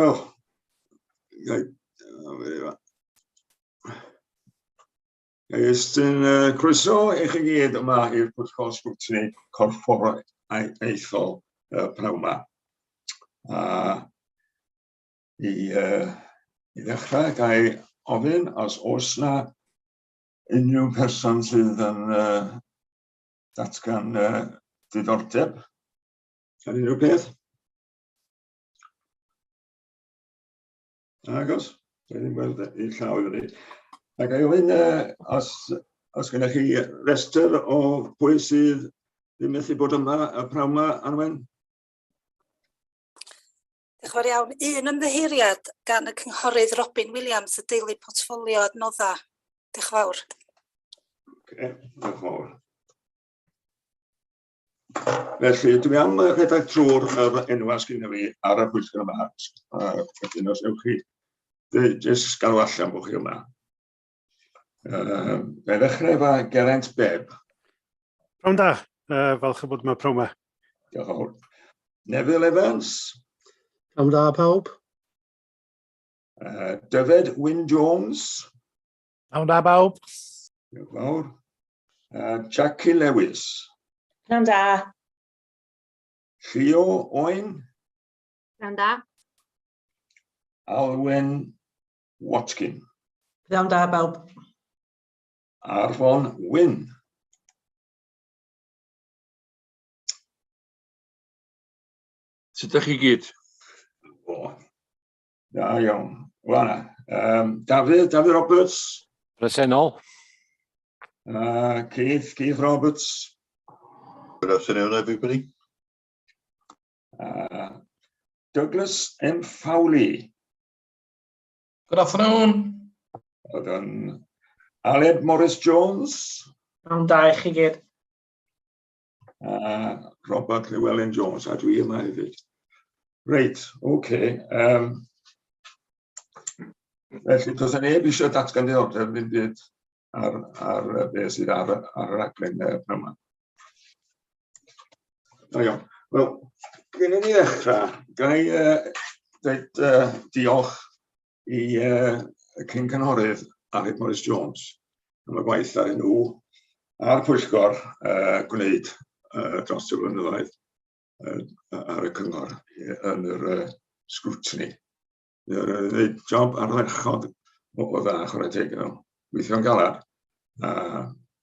Wel, gai, gai estyn uh, croeso i chi gyd yma i'r Pwyllgor Sgrwtini Corfforaethol uh, pnawn yma. A i, uh, i ddechrau, gai ofyn os oes na unrhyw person sydd yn uh, datgan uh, diddordeb ar unrhyw peth. Agos, dwi ddim gweld i llaw i fyny. Ac a ofyn uh, os, os gennych chi restr o pwy sydd ddim methu bod yma y pnawn yma, Anwen? Diolch yn fawr iawn. Un ymddiheuriad gan y Cynghorydd Robin Williams, y deulu portffolio adnoddau. Diolch yn fawr. Okay, diolch yn fawr. Felly, dwi am rhedeg trwy'r yr enwau sgynna fi ar y pwyllgor yma. Uh, wedyn, os ewch chi, jyst galw allan bod chi yma. Uh, fe ddechrau efo Geraint Bebb. Prawn da, uh, falch o bod yma prawn yma. Diolch yn fawr. Neville Evans. Prawn da pawb. Uh, Dyfed Wyn Jones. Prawn da bawb. Diolch yn fawr. Uh, Jackie Lewis. Pnawn da. Llio Owen. Pnawn da. Alwen Watkin. Pnawn da bawb. Arfon Wyn. Sut ydych chi gyd? O, da iawn. Wel na. Um, Dafydd, Dafydd Roberts. Presennol. Keith, Keith Roberts. Good afternoon, everybody. Douglas M. Fowley. Good afternoon. Well done. Aled Morris Jones. Pnawn da i chi gyd. A Robert Llewellyn Jones, a dwi yma hefyd. Reit, oce. Okay. Um, felly, does yna neb eisiau datgan diddordeb ddim byd ar, ar beth sydd ar, ar y raglen uh, yma. Da iawn. Wel, cyn i ni ddechrau, ga i uh, dweud uh, diolch i uh, y cyn cynghorydd Aled Morris Jones am y gwaith ar nhw a'r pwyllgor uh, gwneud uh, dros y blynyddoedd uh, ar y cyngor yn yr uh, scrutiny. Gwneud job ardderchog o, o dda, chwarae teg nhw. Gweithio'n galad. A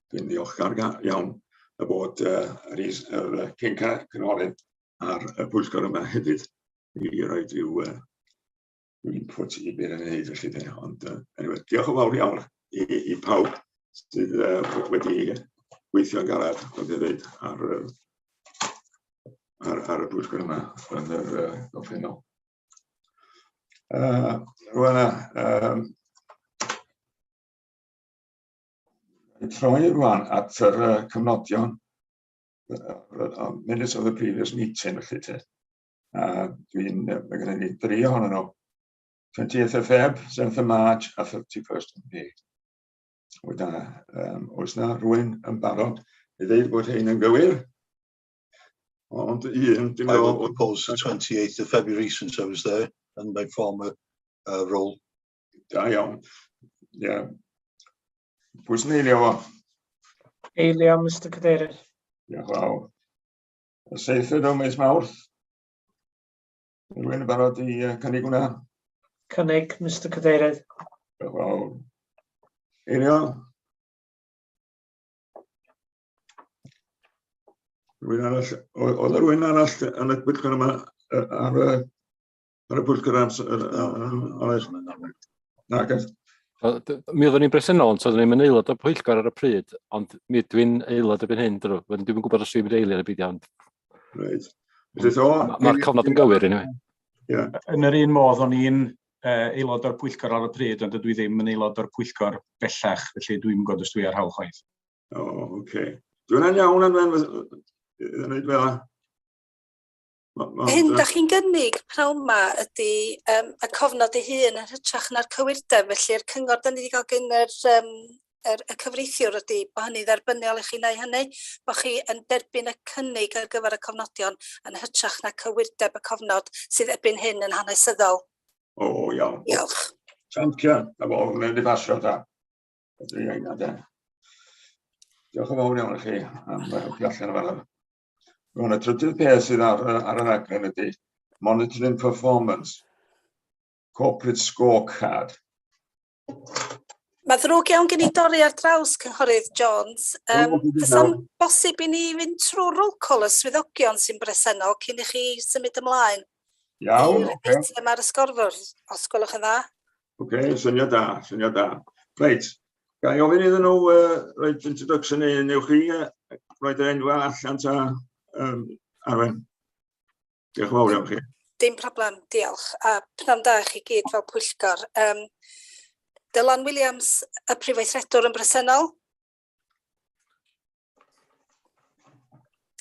dwi'n ddiolchgar iawn y bod uh, yr, is, yr cyn cynghorydd ar y pwyllgor yma hefyd i roi rhyw uh, input i beth yn ei wneud felly de. Ond uh, anyway, diolch yn fawr iawn i, i pawb sydd uh, wedi gweithio'n galad, fel dwi'n dweud, ar, ar, ar y pwyllgor yma yn yr uh, gorffennol. Uh, Rwan, um, troi rwan at yr uh, cyfnodion, uh, minutes of the previous meeting, felly te. A dwi'n, mae gennym ni dri ohonyn nhw. 28th of Feb, 7th of March a 31st of May. Oes na, um, oes na rhywun yn barod i ddeud bod hyn yn gywir? Ond un, dwi'n I will meddwl... propose the 28th of February since I was there and my former uh, role. Da iawn. Ie. Yeah. Pwy sy'n eilio fo? Eilio, Mr Cadeirydd. Diolch yn fawr. Y seithfed o mis Mawrth. Rwy'n barod i cynnig hwnna. Cynnig, Mr Cadeirydd. Diolch yn fawr. Eilio. Rwy'n arall, oedd y rwy'n arall yn y pwyllgor yma ar y, ar y pwyllgor amser, Na, gad. Mi oeddwn i'n bresennol, ond oeddwn i'n aelod o'r pwyllgor ar y pryd, ond mi ydw i'n aelod erbyn hyn, dwi Dwi'n gwybod os dwi'n mynd eiliad y byd iawn. Reit. Felly so... Mae'r cofnod yn gywir, anyway. Yeah. Yn yr un modd, o'n i'n uh, aelod o'r pwyllgor ar y pryd, ond dydw i ddim yn aelod o'r pwyllgor bellach, felly dwi'n gwybod os dwi ar hawl chwaith. O, oh, oce. Okay. Dwi'n iawn yn wneud fel Hyn da chi'n gynnig pnawn 'ma ydy um, y cofnod ei hun yn hytrach na'r cywirdeb, felly'r cyngor da ni wedi cael gen yr, um, yr, y cyfreithiwr ydy bod hynny dderbyniol i chi neu hynny, bod chi yn derbyn y cynnig ar gyfer y cofnodion yn hytrach na cywirdeb y cofnod sydd erbyn hyn yn hanesyddol. O, iawn. Diolch. Champion, na fo, hwnna wedi pasio ta. Ydy heina de. Diolch yn fawr iawn i chi am helpu allan yn fan'na. Rwan, y trydydd peth sydd ar y rhaglen ydy Monitoring Performance, Corporate Scorecard. Mae ddrwg iawn gen i dorri ar draws Cynghorydd Jones. Fysa'n bosib i ni fynd trwy roll call y swyddogion sy'n bresennol cyn i chi symud ymlaen? Iawn, oce. Okay. Eitem ar y sgorfwrdd, os gwelwch yn dda. Oce, okay, syniad da, syniad da. Reit, ga i ofyn iddyn nhw roed introduction i newch chi roed yr enwau allan ta, Arwen? Diolch yn fawr iawn chi. Dim problem, diolch. A pnawn da i chi gyd fel pwyllgor. Dylan Williams, y Prif Weithredwr yn bresennol.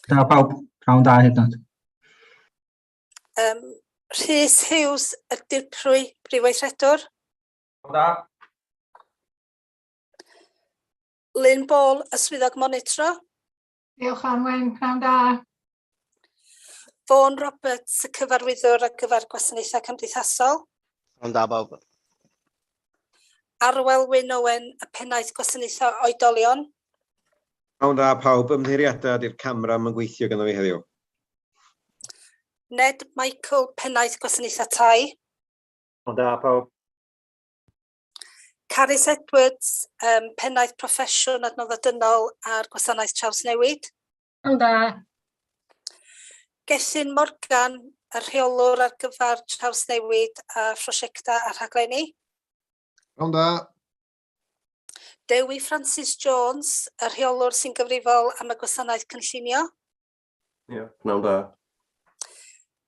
Da bawb, pnawn da hyd yn oed. Rhys Hughes, y Dirprwy Brif Weithredwr. Da. Lynn Ball, y Swyddog Monitro. Diolch Anwen, pnawn da. Vaughan Roberts, y Cyfarwyddwr ar gyfer Gwasanaethau Cymdeithasol. Pnawn da bawb. Arwel Wyn Owen, y Pennaeth Gwasanaethau Oedolion. Pnawn da pawb, ymddiheuriadau ydy'r camera yn gweithio ganddo fi heddiw. Ned Michael, Pennaeth Gwasanaethau Tai. Pnawn da pawb. Carys Edwards, Pennaeth Proffesiwn Adnoddau Dynol a'r Gwasanaeth Trawsnewid. Pnawn da. Gethin Morgan, y rheolwr ar gyfer Trawsnewid a phrosiectau a rhaglenni. Pnawn da. Dewi Francis Jones, y rheolwr sy'n gyfrifol am y gwasanaeth cynllunio. Ie, pnawn da.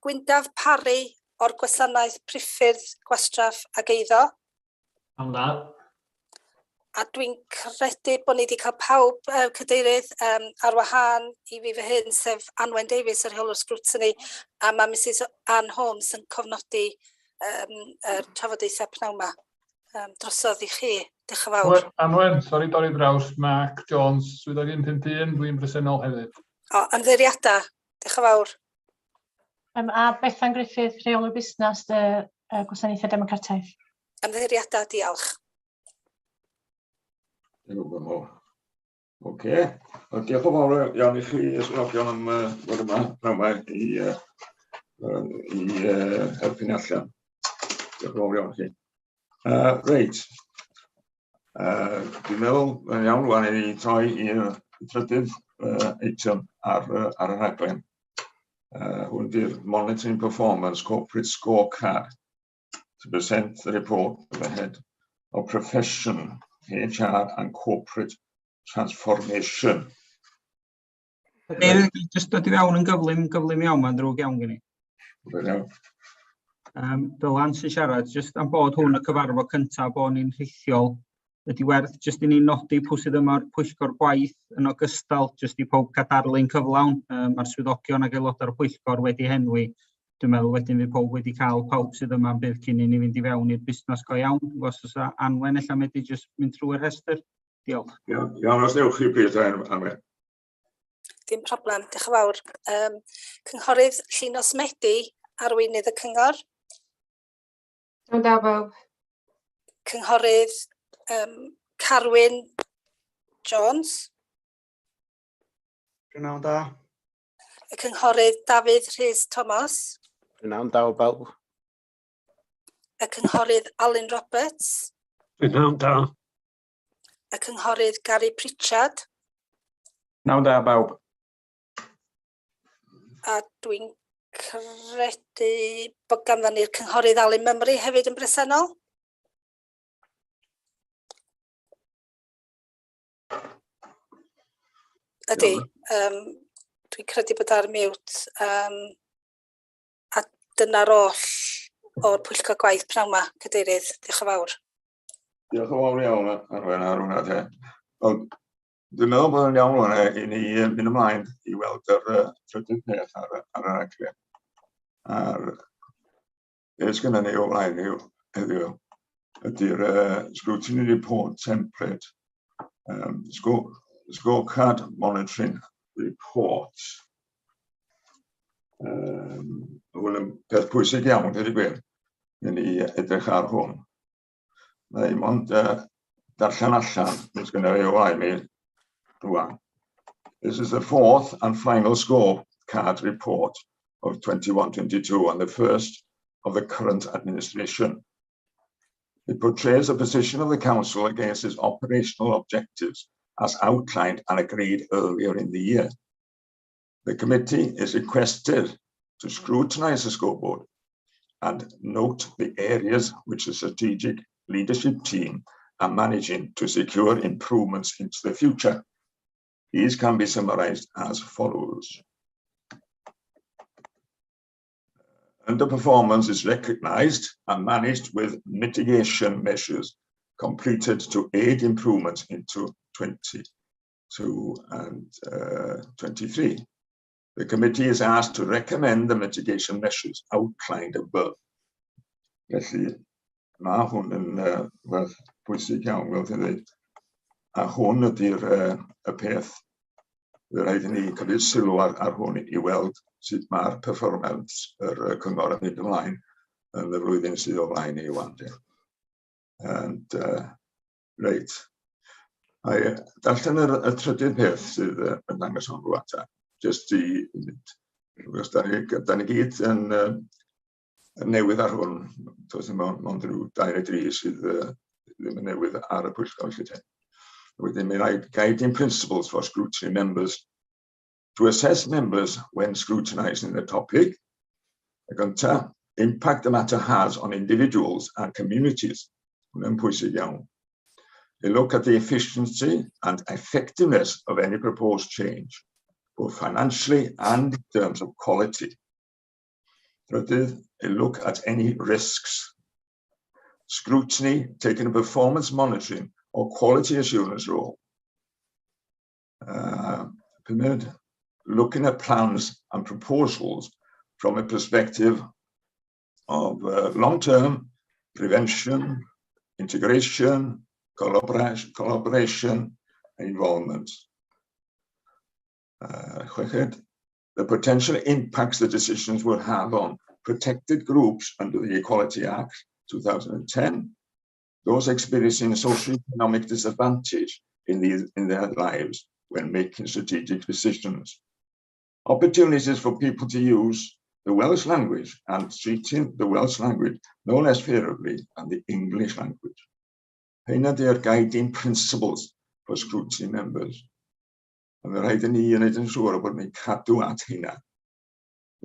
Gwyndaf Parry o'r gwasanaeth priffyrdd, gwastraff ac eiddo. Pnawn da. A dwi'n credu bod ni wedi cael pawb, cadeirydd, ar wahân i fi fy hun, sef Anwen Davies, yr rheolwr scrutiny, a mae Mrs Ann Holmes yn cofnodi yr trafodaethau pnawn yma. Drosodd i chi. Diolch yn fawr. Anwen, sori dorri draws, Mark Jones, swyddog 151, dwi'n bresennol hefyd. O, ymddiheuriadau. Diolch yn fawr. A Bethan Griffith, rheolwr busnes y Gwasanaethau Democrataidd. Ymddiheuriadau, diolch. Oce, diolch yn fawr iawn i chi, swyddogion, am fod yma pnawn yma i helpu ni allan. Diolch yn fawr iawn i chi. Reit, dwi'n meddwl yn iawn rwan i ni troi i'r trydydd eitem ar y rhaglen. Hwn di'r Monitoring Performance Corporate Scorecard to present the report of the head of profession, HR and corporate transformation. Cadeirydd, jyst dod i fewn yn gyflym, gyflym iawn, mae'n ddrwg iawn gen i. Iawn. Dylan sy'n siarad, jyst am bod hwn y cyfarfod cyntaf bod ni'n rhithiol, ydy werth jyst i ni nodi pwy sydd yma o'r pwyllgor gwaith yn ogystal, jyst i pob cael darlun cyflawn. Mae'r swyddogion ac aelodau'r pwyllgor wedi henwi. Dwi'n meddwl wedyn fydd pawb wedi cael pawb sydd yma yn bydd cyn i ni fynd i fewn i'r busnes go iawn. Os oes Anwen ella medru jyst mynd trwy'r rhestr. Diolch. Iawn, iawn, os newch chi plîs, Anwen. Dim problem, diolch yn fawr. Cynghorydd Llinos Medi, arweinydd y cyngor. Pnawn da bawb. Cynghorydd Carwyn Jones. Pnawn da. Y Cynghorydd Dafydd Rhys Thomas. Pnawn da bawb. Y Cynghorydd Alun Roberts. Pnawn da. Y Cynghorydd Gary Pritchard. Pnawn da bawb. A dwi'n credu bod ganddon ni'r Cynghorydd Alun Mymru hefyd yn bresennol. Ydy, dwi'n credu bod ar mute. A dyna'r oll o'r pwyllgor gwaith pnawn 'ma, Cadeirydd. Diolch yn fawr. Diolch yn fawr iawn, Arwen, ar hwnna te. Wel, dwi'n meddwl bod yn iawn rwan i ni mynd ymlaen i weld yr trydydd peth ar y rhaglen. A'r beth sgynnon ni o flaen ni heddiw ydy'r Scrutiny Report Template, Scorecard Monitoring Report. Hwn yn peth pwysig iawn, dweud y gwir. i ni edrych ar hwn. Neu mond darllen allan, beth gynna i o flaen mi rwan. This is the fourth and final scorecard report of 21-22 and the first of the current administration. It portrays the position of the Council against its operational objectives as outlined and agreed earlier in the year. The committee is requested to scrutinise the scoreboard and note the areas which the strategic leadership team are managing to secure improvements into the future. These can be summarised as follows. Underperformance is recognised and managed with mitigation measures completed to aid improvements into 22 and 23. The committee is asked to recommend the mitigation measures outlined above. Felly, mae hwn yn werth pwysig iawn, fel ti'n dweud. A hwn ydy'r y peth. Fydd rhaid i ni cymryd sylw ar hwn i weld sut mae'r perfformance yr cyngor yn mynd ymlaen yn y flwyddyn sydd o flaen ni wan. And, reit. A darllen y trydydd peth sydd yn dangos hwn rwan ta, jyst i mynd. Achos da ni gyd yn newydd ar hwn, does dim ond rhyw dau neu dri sydd ddim yn newydd ar y pwyllgor felly te. Wedyn mae rhaid guiding principles for scrutiny members to assess members when scrutinising the topic. Y gyntaf, impact the matter has on individuals and communities. Hwna'n pwysig iawn. They look at the efficiency and effectiveness of any proposed change, both financially and in terms of quality. Trydydd, a look at any risks. Scrutiny taking a performance monitoring or quality assurance role. Pumed, looking at plans and proposals from a perspective of long-term prevention, integration, collaboration, and involvement. Chweched, the potential impacts the decisions will have on protected groups under the Equality Act 2010, those experiencing socio-economic disadvantage in their lives when making strategic decisions. Opportunities for people to use the Welsh language and treating the Welsh language no less favourably than the English language. Heina di'r guiding principles for scrutiny members. A mae rhaid i ni wneud yn siŵr bod ni'n cadw at hynna.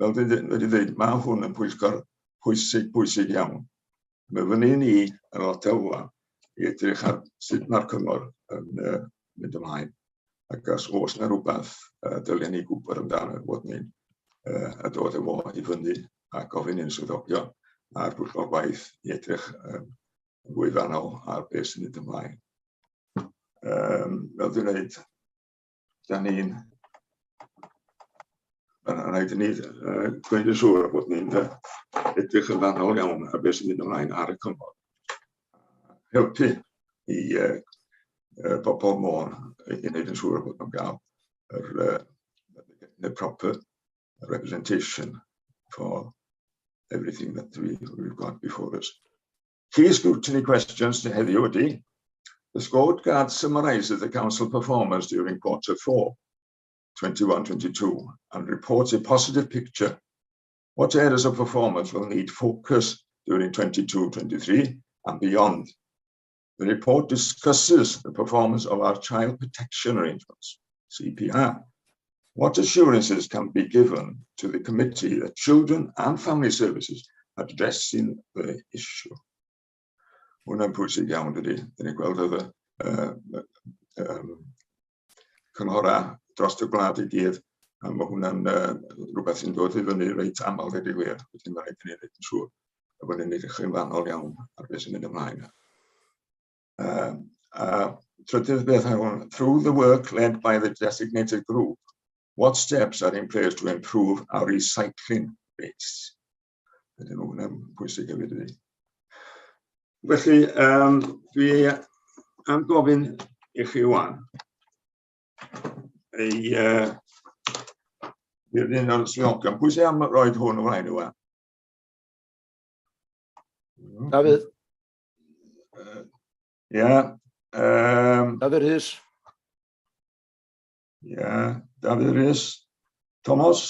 Fel dwi wedi dweud, mae hwn yn pwyllgor pwysig, pwysig iawn. Mae fyny ni, yr aelodau ŵan, i edrych ar sut mae'r cyngor yn mynd ymlaen. Ac os oes yna rhywbeth dylen ni gwybod amdano, bod ni'n a dod efo i fyny a gofyn i'n swyddogion a'r pwyllgor gwaith i edrych yn fwy fanwl ar beth sy'n mynd ymlaen. Fel dwi'n dweud, da ni'n mae'n rhaid i ni gwneud yn siŵr bod ni'n edrych yn fanwl iawn ar beth sy'n mynd ymlaen ar y cyngor. Helpu i bobl Môn i wneud yn siŵr bod nhw'n gael the proper representation for everything that we've got before us. Key scrutiny questions to heddiw ydy: The scorecard summarises the council performance during quarter 4, 21-22 and reports a positive picture. What areas of performance will need focus during 22-23 and beyond? The report discusses the performance of our child protection arrangements, CPR. What assurances can be given to the committee that children and family services are addressing the issue? Hwna'n pwysig iawn, dydy. Dyn ni'n gweld oedd y cynghora dros y gwlad i gyd, a mae hwnna'n rhywbeth sy'n dod i fyny reit aml, dweud y gwir. Felly mae rhaid i ni wneud yn siŵr y bod ni'n edrych yn fanol iawn ar beth sy'n mynd ymlaen. A trydydd beth ar hwn, through the work led by the designated group, what steps are in place to improve our recycling rates? Wedyn mae hwnna'n pwysig hefyd, ydy. Felly, dwi am gofyn i chi wan, i'r un o'r swyddogion, pwy sy'n am roed hwn o flaen i wan? Dafydd. Ia. Dafydd Rhys. Ia, Dafydd Rhys. Thomas.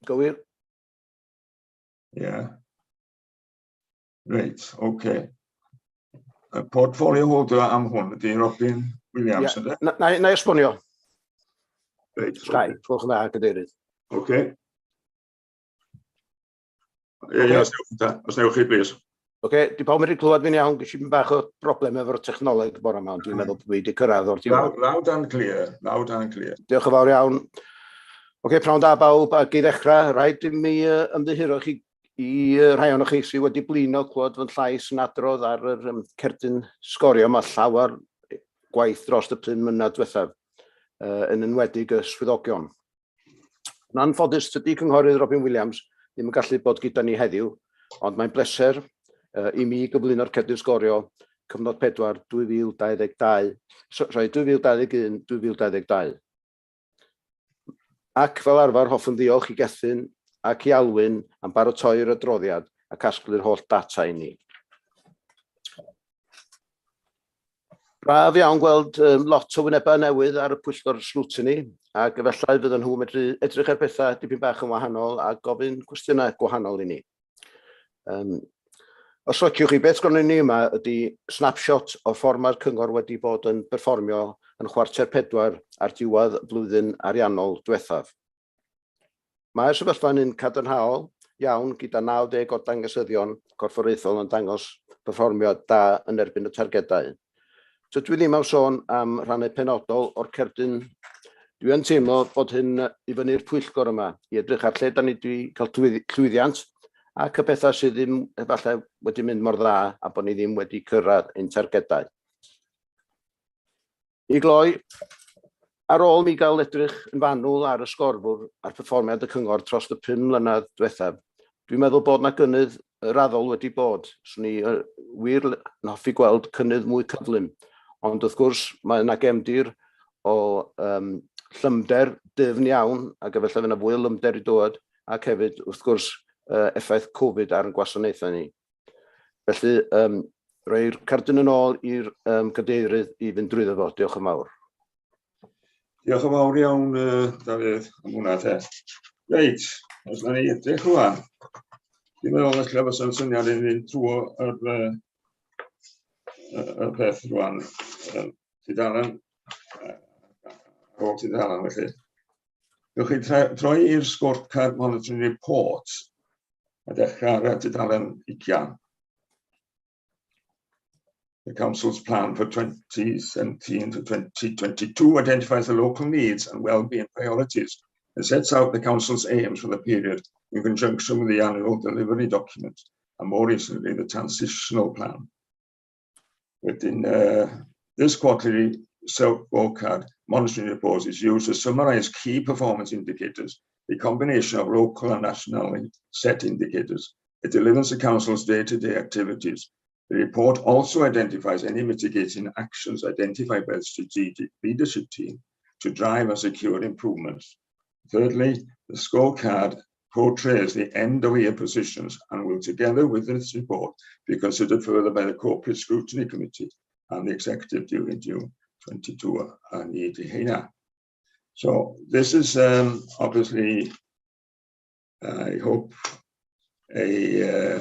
Gywir. Ia. Reit, oce. Okay. Y portfolio holder am hwn ydy Robin Williams, ynddo? Na i esbonio. Reit. Sky, gwelwch yn dda, Cadeirydd. Oce. Ie, ie, os newch chi, please. Oce, di pawb wedi clywed fi'n iawn, ges i bach o broblem efo'r technoleg bore yma, ond dwi'n meddwl bod fi wedi cyrraedd o'r diwedd. Loud and clear, loud and clear. Diolch yn fawr iawn. Oce, pnawn da bawb, ac i ddechrau, rhaid i mi ymddiheuro chi i rhai ohonoch chi sydd wedi blino clywed fy llais yn adrodd ar yr cerdyn sgorio. Mae llawer gwaith dros y 5 mlynedd diwethaf, yn enwedig y swyddogion. Yn anffodus, tydi Cynghorydd Robin Williams ddim yn gallu bod gyda ni heddiw, ond mae'n bleser i mi gyflwyno'r cerdyn sgorio cyfnod 4 2022, sorry, 2021-2022. Ac fel arfer, hoffwn ddiolch i Gethin ac i Alwyn am baratoi'r adroddiad a casglu'r holl data i ni. Braf iawn gweld lot o wynebau newydd ar y pwyllgor scrutiny, ac efallai fydden nhw medru edrych ar pethau dipyn bach yn wahanol a gofyn cwestiynau gwahanol i ni. Os liciwch chi, beth sgynnon ni yma ydy snapshot o ffordd mae'r cyngor wedi bod yn perfformio yn chwarter 4 ar diwedd blwyddyn ariannol diwethaf. Mae'r sefyllfa'n un cadarnhaol iawn gyda 90 o dangosyddion corfforaethol yn dangos perfformiad da yn erbyn y targedau. Dydw i ddim am sôn am rhannau penodol o'r cerdyn. Dwi yn teimlo bod hyn i fyny'r pwyllgor yma i edrych ar lle da ni wedi cael llwyddiant ac y pethau sydd ddim efallai wedi mynd mor dda a bod ni ddim wedi cyrraedd ein targedau. I gloi, ar ôl mi gael edrych yn fanwl ar y sgorfwr a'r perfformiad y cyngor dros y 5 mlynedd diwethaf, dwi'n meddwl bod na gynnydd raddol wedi bod. Swn i wir yn hoffi gweld cynnydd mwy cyflym. Ond wrth gwrs, mae yna gefndir o llymder dyfn iawn, ac efallai fydd yna fwy o lymder i dod, ac hefyd, wrth gwrs, effaith Covid ar ein gwasanaethau ni. Felly, roi'r cardyn yn ôl i'r cadeirydd i fynd drwyddo fo. Diolch yn fawr. Diolch yn fawr iawn, Dafydd, am hwnna te. Reit, os na ni edrych rwan. Dwi'n meddwl felly fysa'n syniad i fynd trwy y peth rwan. Tudalen, ar ôl tudalen felly. Gewch chi troi i'r scorecard monitoring report a dechrau ar y tudalen 20. The Council's plan for 2017 to 2022 identifies the local needs and well-being priorities and sets out the Council's aims for the period in conjunction with the annual delivery document and, more recently, the transitional plan. Within this quarterly scorecard monitoring report is used to summarise key performance indicators, a combination of local and nationally set indicators. It delivers the Council's day-to-day activities. The report also identifies any mitigating actions identified by the strategic leadership team to drive and secure improvements. Thirdly, the scorecard portrays the end of year positions and will, together with this report, be considered further by the Corporate Scrutiny Committee and the Executive during June 22 a ni di heina. So this is obviously, I hope, a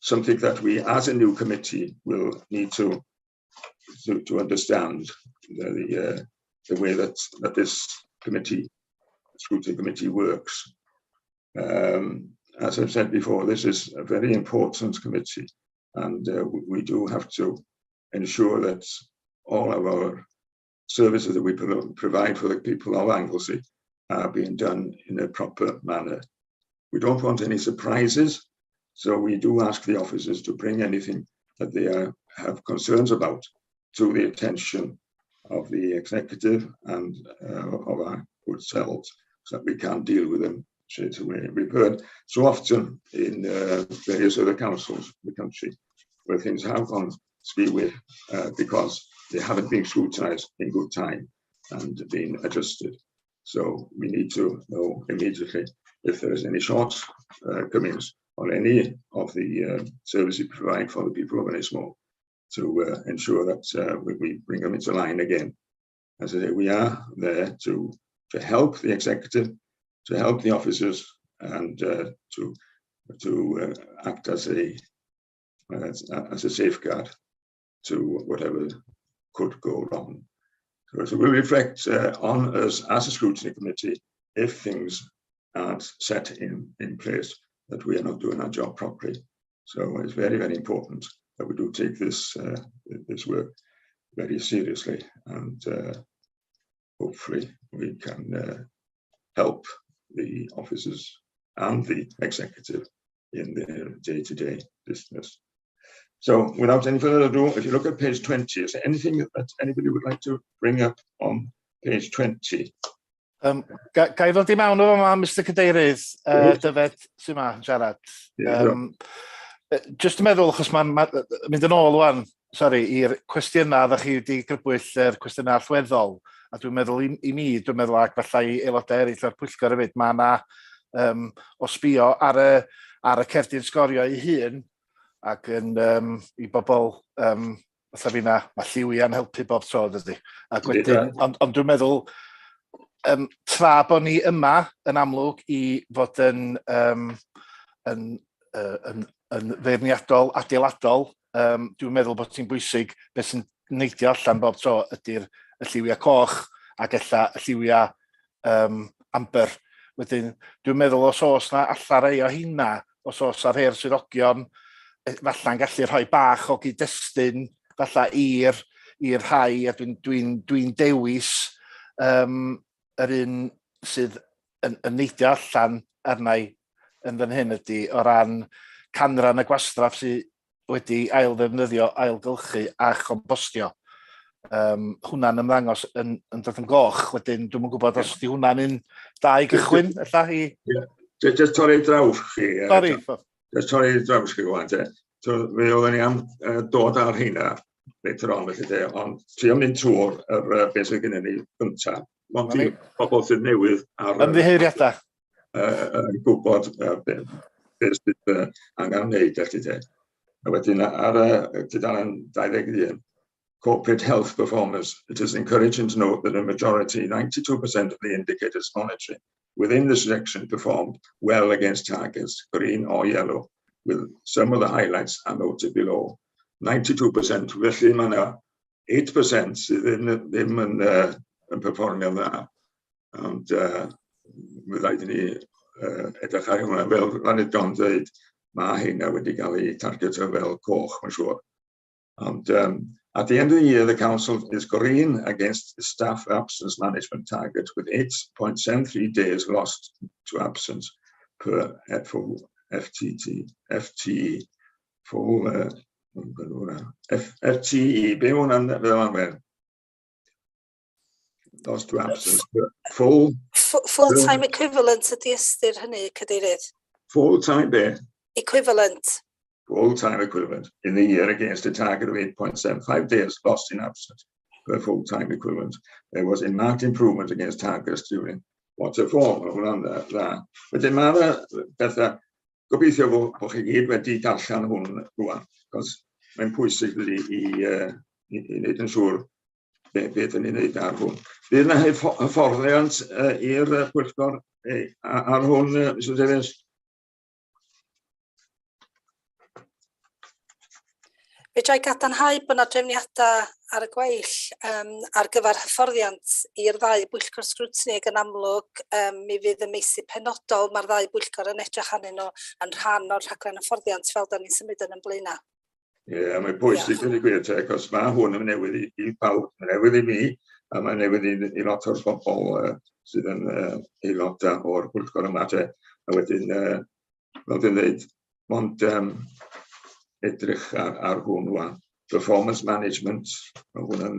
something that we as a new committee will need to understand the way that this committee, scrutiny committee, works. As I've said before, this is a very important committee, and we do have to ensure that all of our services that we provide for the people of Anglesey are being done in a proper manner. We don't want any surprises, so we do ask the officers to bring anything that they have concerns about to the attention of the executive and of our good selves so that we can deal with them straight away. We've heard so often in various other councils in the country where things have gone with because they haven't been scrutinised in good time and been adjusted. So we need to know immediately if there is any shortcomings. on any of the services we provide for the people of Ynys Môn to ensure that we bring them into line again. As I say, we are there to help the executive, to help the officers, and to act as a safeguard to whatever could go wrong. So it will reflect on us as a scrutiny committee if things aren't set in place, that we are not doing our job properly. So it's very, very important that we do take this work very seriously, and hopefully we can help the officers and the executive in their day-to-day business. So without any further ado, if you look at page 20, is there anything that anybody would like to bring up on page 20? Ga i ddod i mewn o fama, Mr Cadeirydd, Dyfed sy'n ma yn siarad. Just yn meddwl, achos mae'n mynd yn ôl wan, sori, i'r cwestiynau ddech chi wedi grybwyll, yr cwestiynau allweddol, a dwi'n meddwl i mi, dwi'n meddwl ac falle i aelodau eraill o'r pwyllgor hefyd, mae yna o sbio ar y cerdyn sgorio ei hun, ac yn, i bobl fatha fi na, mae lliwiau'n helpu bob tro, dydy. Ac wedyn, ond dwi'n meddwl, tra bod ni yma yn amlwg i fod yn feirniadol, adeiladol, dwi'n meddwl bod ti'n bwysig beth sy'n neidio allan bob tro ydy'r y lliwiau coch ac ella y lliwiau amber. Wedyn, dwi'n meddwl os oes na alla rei o hynna, os oes ar rhai'r swyddogion, falla'n gallu rhoi bach o gyd-destun falle i'r rhai, a dwi dewis yr un sydd yn neidio allan arna i yn fan hyn ydy o ran canran y gwastraff sydd wedi ail-ddefnyddio, ailgylchu a chompostio. Hwnna'n ymddangos yn dod yn goch, wedyn dwi'm yn gwybod os ydy hwnna'n un da i gychwyn, ella i. Ie. Just torri draws chi. Sorry. Just torri draws chi rwan, te. So, fe oedden ni am dod ar heina later on, felly te, ond trio mynd trwy'r beth sydd gennym ni gyntaf. Ond i bobl sydd newydd ar Ymddiheuriadau. Gwybod be sydd angen wneud, felly te. A wedyn ar y tudalen 21, corporate health performance, it is encouraging to note that a majority, 92% of the indicators monitoring within this section performed well against targets, green or yellow, with some of the highlights are noted below. 92%, felly mae yna 8% sydd ddim yn perfformio'n dda. Ond fydd rhaid i ni edrych ar hwnna. Fel Lanid John dweud, mae heina wedi cael ei targetio fel coch, mae'n siŵr. Ond at the end of the year, the council is green against the staff absence management target with 8.73 days lost to absence per full FTT, FTE, full, F, FTE, be hwnna'n fel arfer? Lost to absence, full... Full-time equivalent ydy ystyr hynny, Cadeirydd. Full-time be? Equivalent. Full-time equivalent in the year against a target of 8.75 days lost in absence per full-time equivalent. There was a marked improvement against targets during quarter four. Mae hwnna'n dda. Wedyn mae'r bethau, gobeithio bo chi gyd wedi darllen hwn rwan, cos mae'n pwysig i wneud yn siŵr be dyn ni'n wneud ar hwn. Bydd yna hyfforddiant i'r pwyllgor ar hwn, Mr Davies? Fedra i gadarnhau bod yna drefniadau ar y gweill ar gyfer hyfforddiant i'r ddau bwyllgor sgrwtni, ac yn amlwg mi fydd y meysydd penodol mae'r ddau bwyllgor yn edrych arnyn nhw yn rhan o'r rhaglen hyfforddiant fel da ni'n symud yn blaenau. Ie, yeah, mae'n bwysig yn y gwir te, achos mae hwn yn newydd i pawb, mae'n newydd i mi, a mae'n newydd i lot o'r bobl sydd yn aelodau o'r pwyllgor yma te. A wedyn, fel dwi'n dweud, mond edrych ar hwn rwan. Performance management, mae hwn yn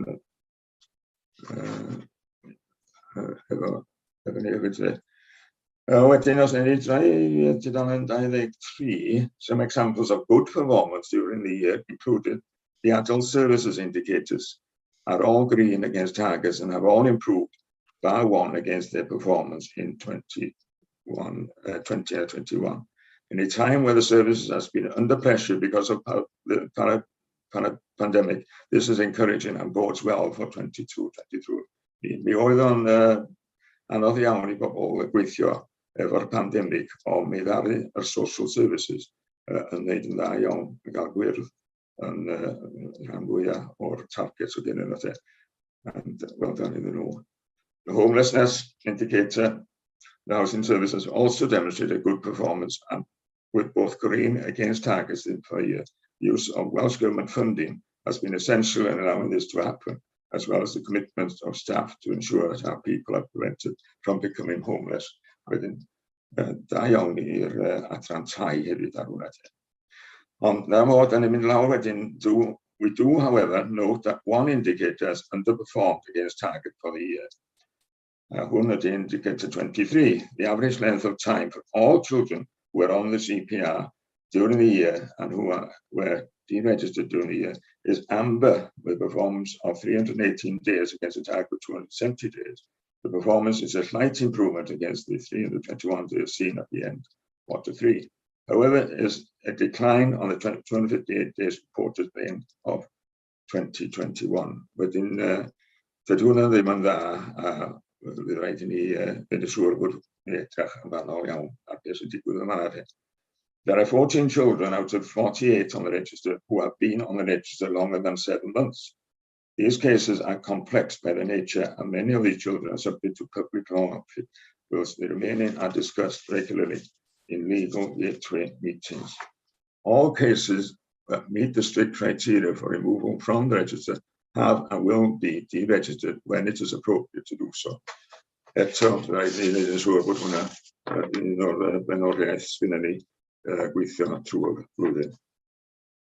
efo ni hefyd te. Wedyn, os wnawn ni droi tudalen 23, some examples of good performance during the year included the adult services indicators are all green against targets and have all improved bar one against their performance in 2021. In a time where the service has been under pressure because of the pandemic, this is encouraging and bodes well for 22-23. Mi oedd o'n anodd iawn i bobl gweithio efo'r pandemig, ond mi ddaru yr social services yn wneud yn dda iawn yn gael gwyrdd yn rhan fwyaf o'r targets o gynnydd nhw. And well done iddyn nhw. The homelessness indicator, the housing services also demonstrated good performance and with both green against targets in per year. Use of Welsh Government funding has been essential in allowing this to happen, as well as the commitment of staff to ensure that our people are prevented from becoming homeless. Wedyn, da iawn i'r adran tai hefyd ar hwnna te. Ond na mo, da ni'n mynd lawr wedyn, we do, however, note that one indicator has underperformed against target for the year. Hwn ydy indicator 23, the average length of time for all children who were on the CPR during the year and who were deregistered during the year is amber, with a performance of 318 days against a target of 270 days. The performance is a slight improvement against the 321 days seen at the end of quarter 3. However, is a decline on the 258 days reported at the end of 2021. Wedyn, dydy hwnna ddim yn dda, a fydd rhaid i ni fynd yn siŵr bod ni edrych yn fanol iawn ar beth sy'n digwydd yma. There are 14 children out of 48 on the register who have been on the register longer than 7 months. These cases are complex by their nature, and many of these children are subject to public law, whilst the remaining are discussed regularly in legal gateway meetings. All cases that meet the strict criteria for removal from the register have and will be deregistered when it is appropriate to do so. Eto, rhaid ni wneud yn siŵr bod hwnna un o'r blaenoriaeth sydd ni gweithio trwy'r flwyddyn.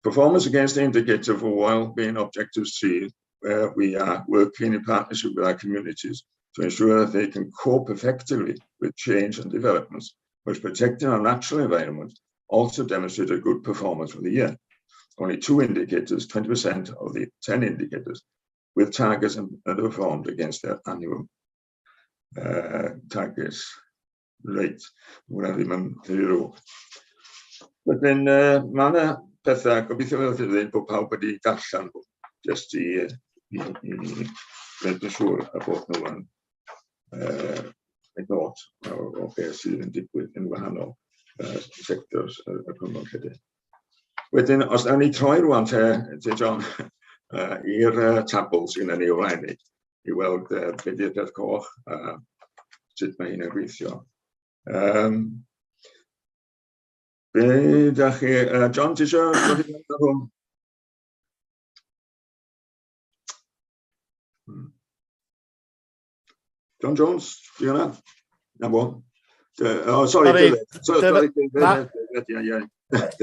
Performance against the indicator for well-being objectives 3, where we are working in partnership with our communities to ensure that they can cope effectively with change and developments, while protecting our natural environment, also demonstrated good performance for the year. Only two indicators, 20% of the 10 indicators, with targets and underperformed against their annual targets. Reit, hwnna ddim yn rhy ddrwg. Wedyn, mae yna pethau, gobeithio fel ydych dweud bod pawb wedi darllen, jyst i wneud yn siŵr y bod nhw yn nod o beth sydd yn digwydd yn wahanol sectors y cyngor lle. Wedyn, os nawn ni troi rwan te John, i'r tabl sydd gennym ni o flaen ni, i weld beth yw'r peth coch a sut mae hyn yn gweithio. Be da chi, John, ti eisiau dod i mewn ar hwn? John Jones, di hwnna? Na bo. Oh, sorry, sorry, sorry, David, ie.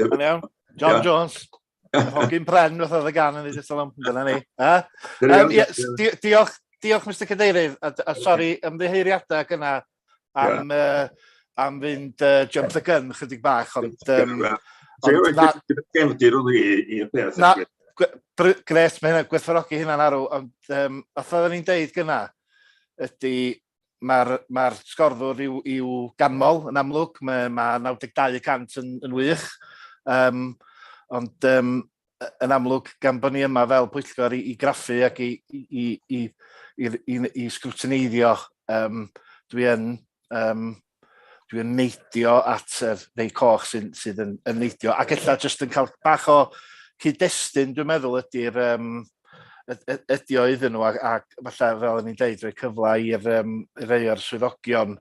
Yn iawn. John Jones. Hogyn pren fath oedd y gan yn ei ddysg, dyna ni. Diolch, diolch, Mr Cadeirydd, a sori, ymddiheuriadau gyna am fynd jump the gun chydig bach, ond gefndir oedd i'r peth. Na, gret, mae hynna, gwerthfawrogi hynna'n arw, ond fath oedden ni'n deud gyna, ydy mae'r sgorddwr i'w ganmol yn amlwg, mae 92% yn wych, ond yn amlwg gan bod ni yma fel pwyllgor i graffu ac i sgrwtineiddio, dwi yn neidio at y rei coch sydd yn neidio, ac ella jyst yn cael bach o cyd-destun, dwi'n meddwl, ydy o iddyn nhw, ac falle fel o'n i'n deud, rhoi cyfle i'r rei o'r swyddogion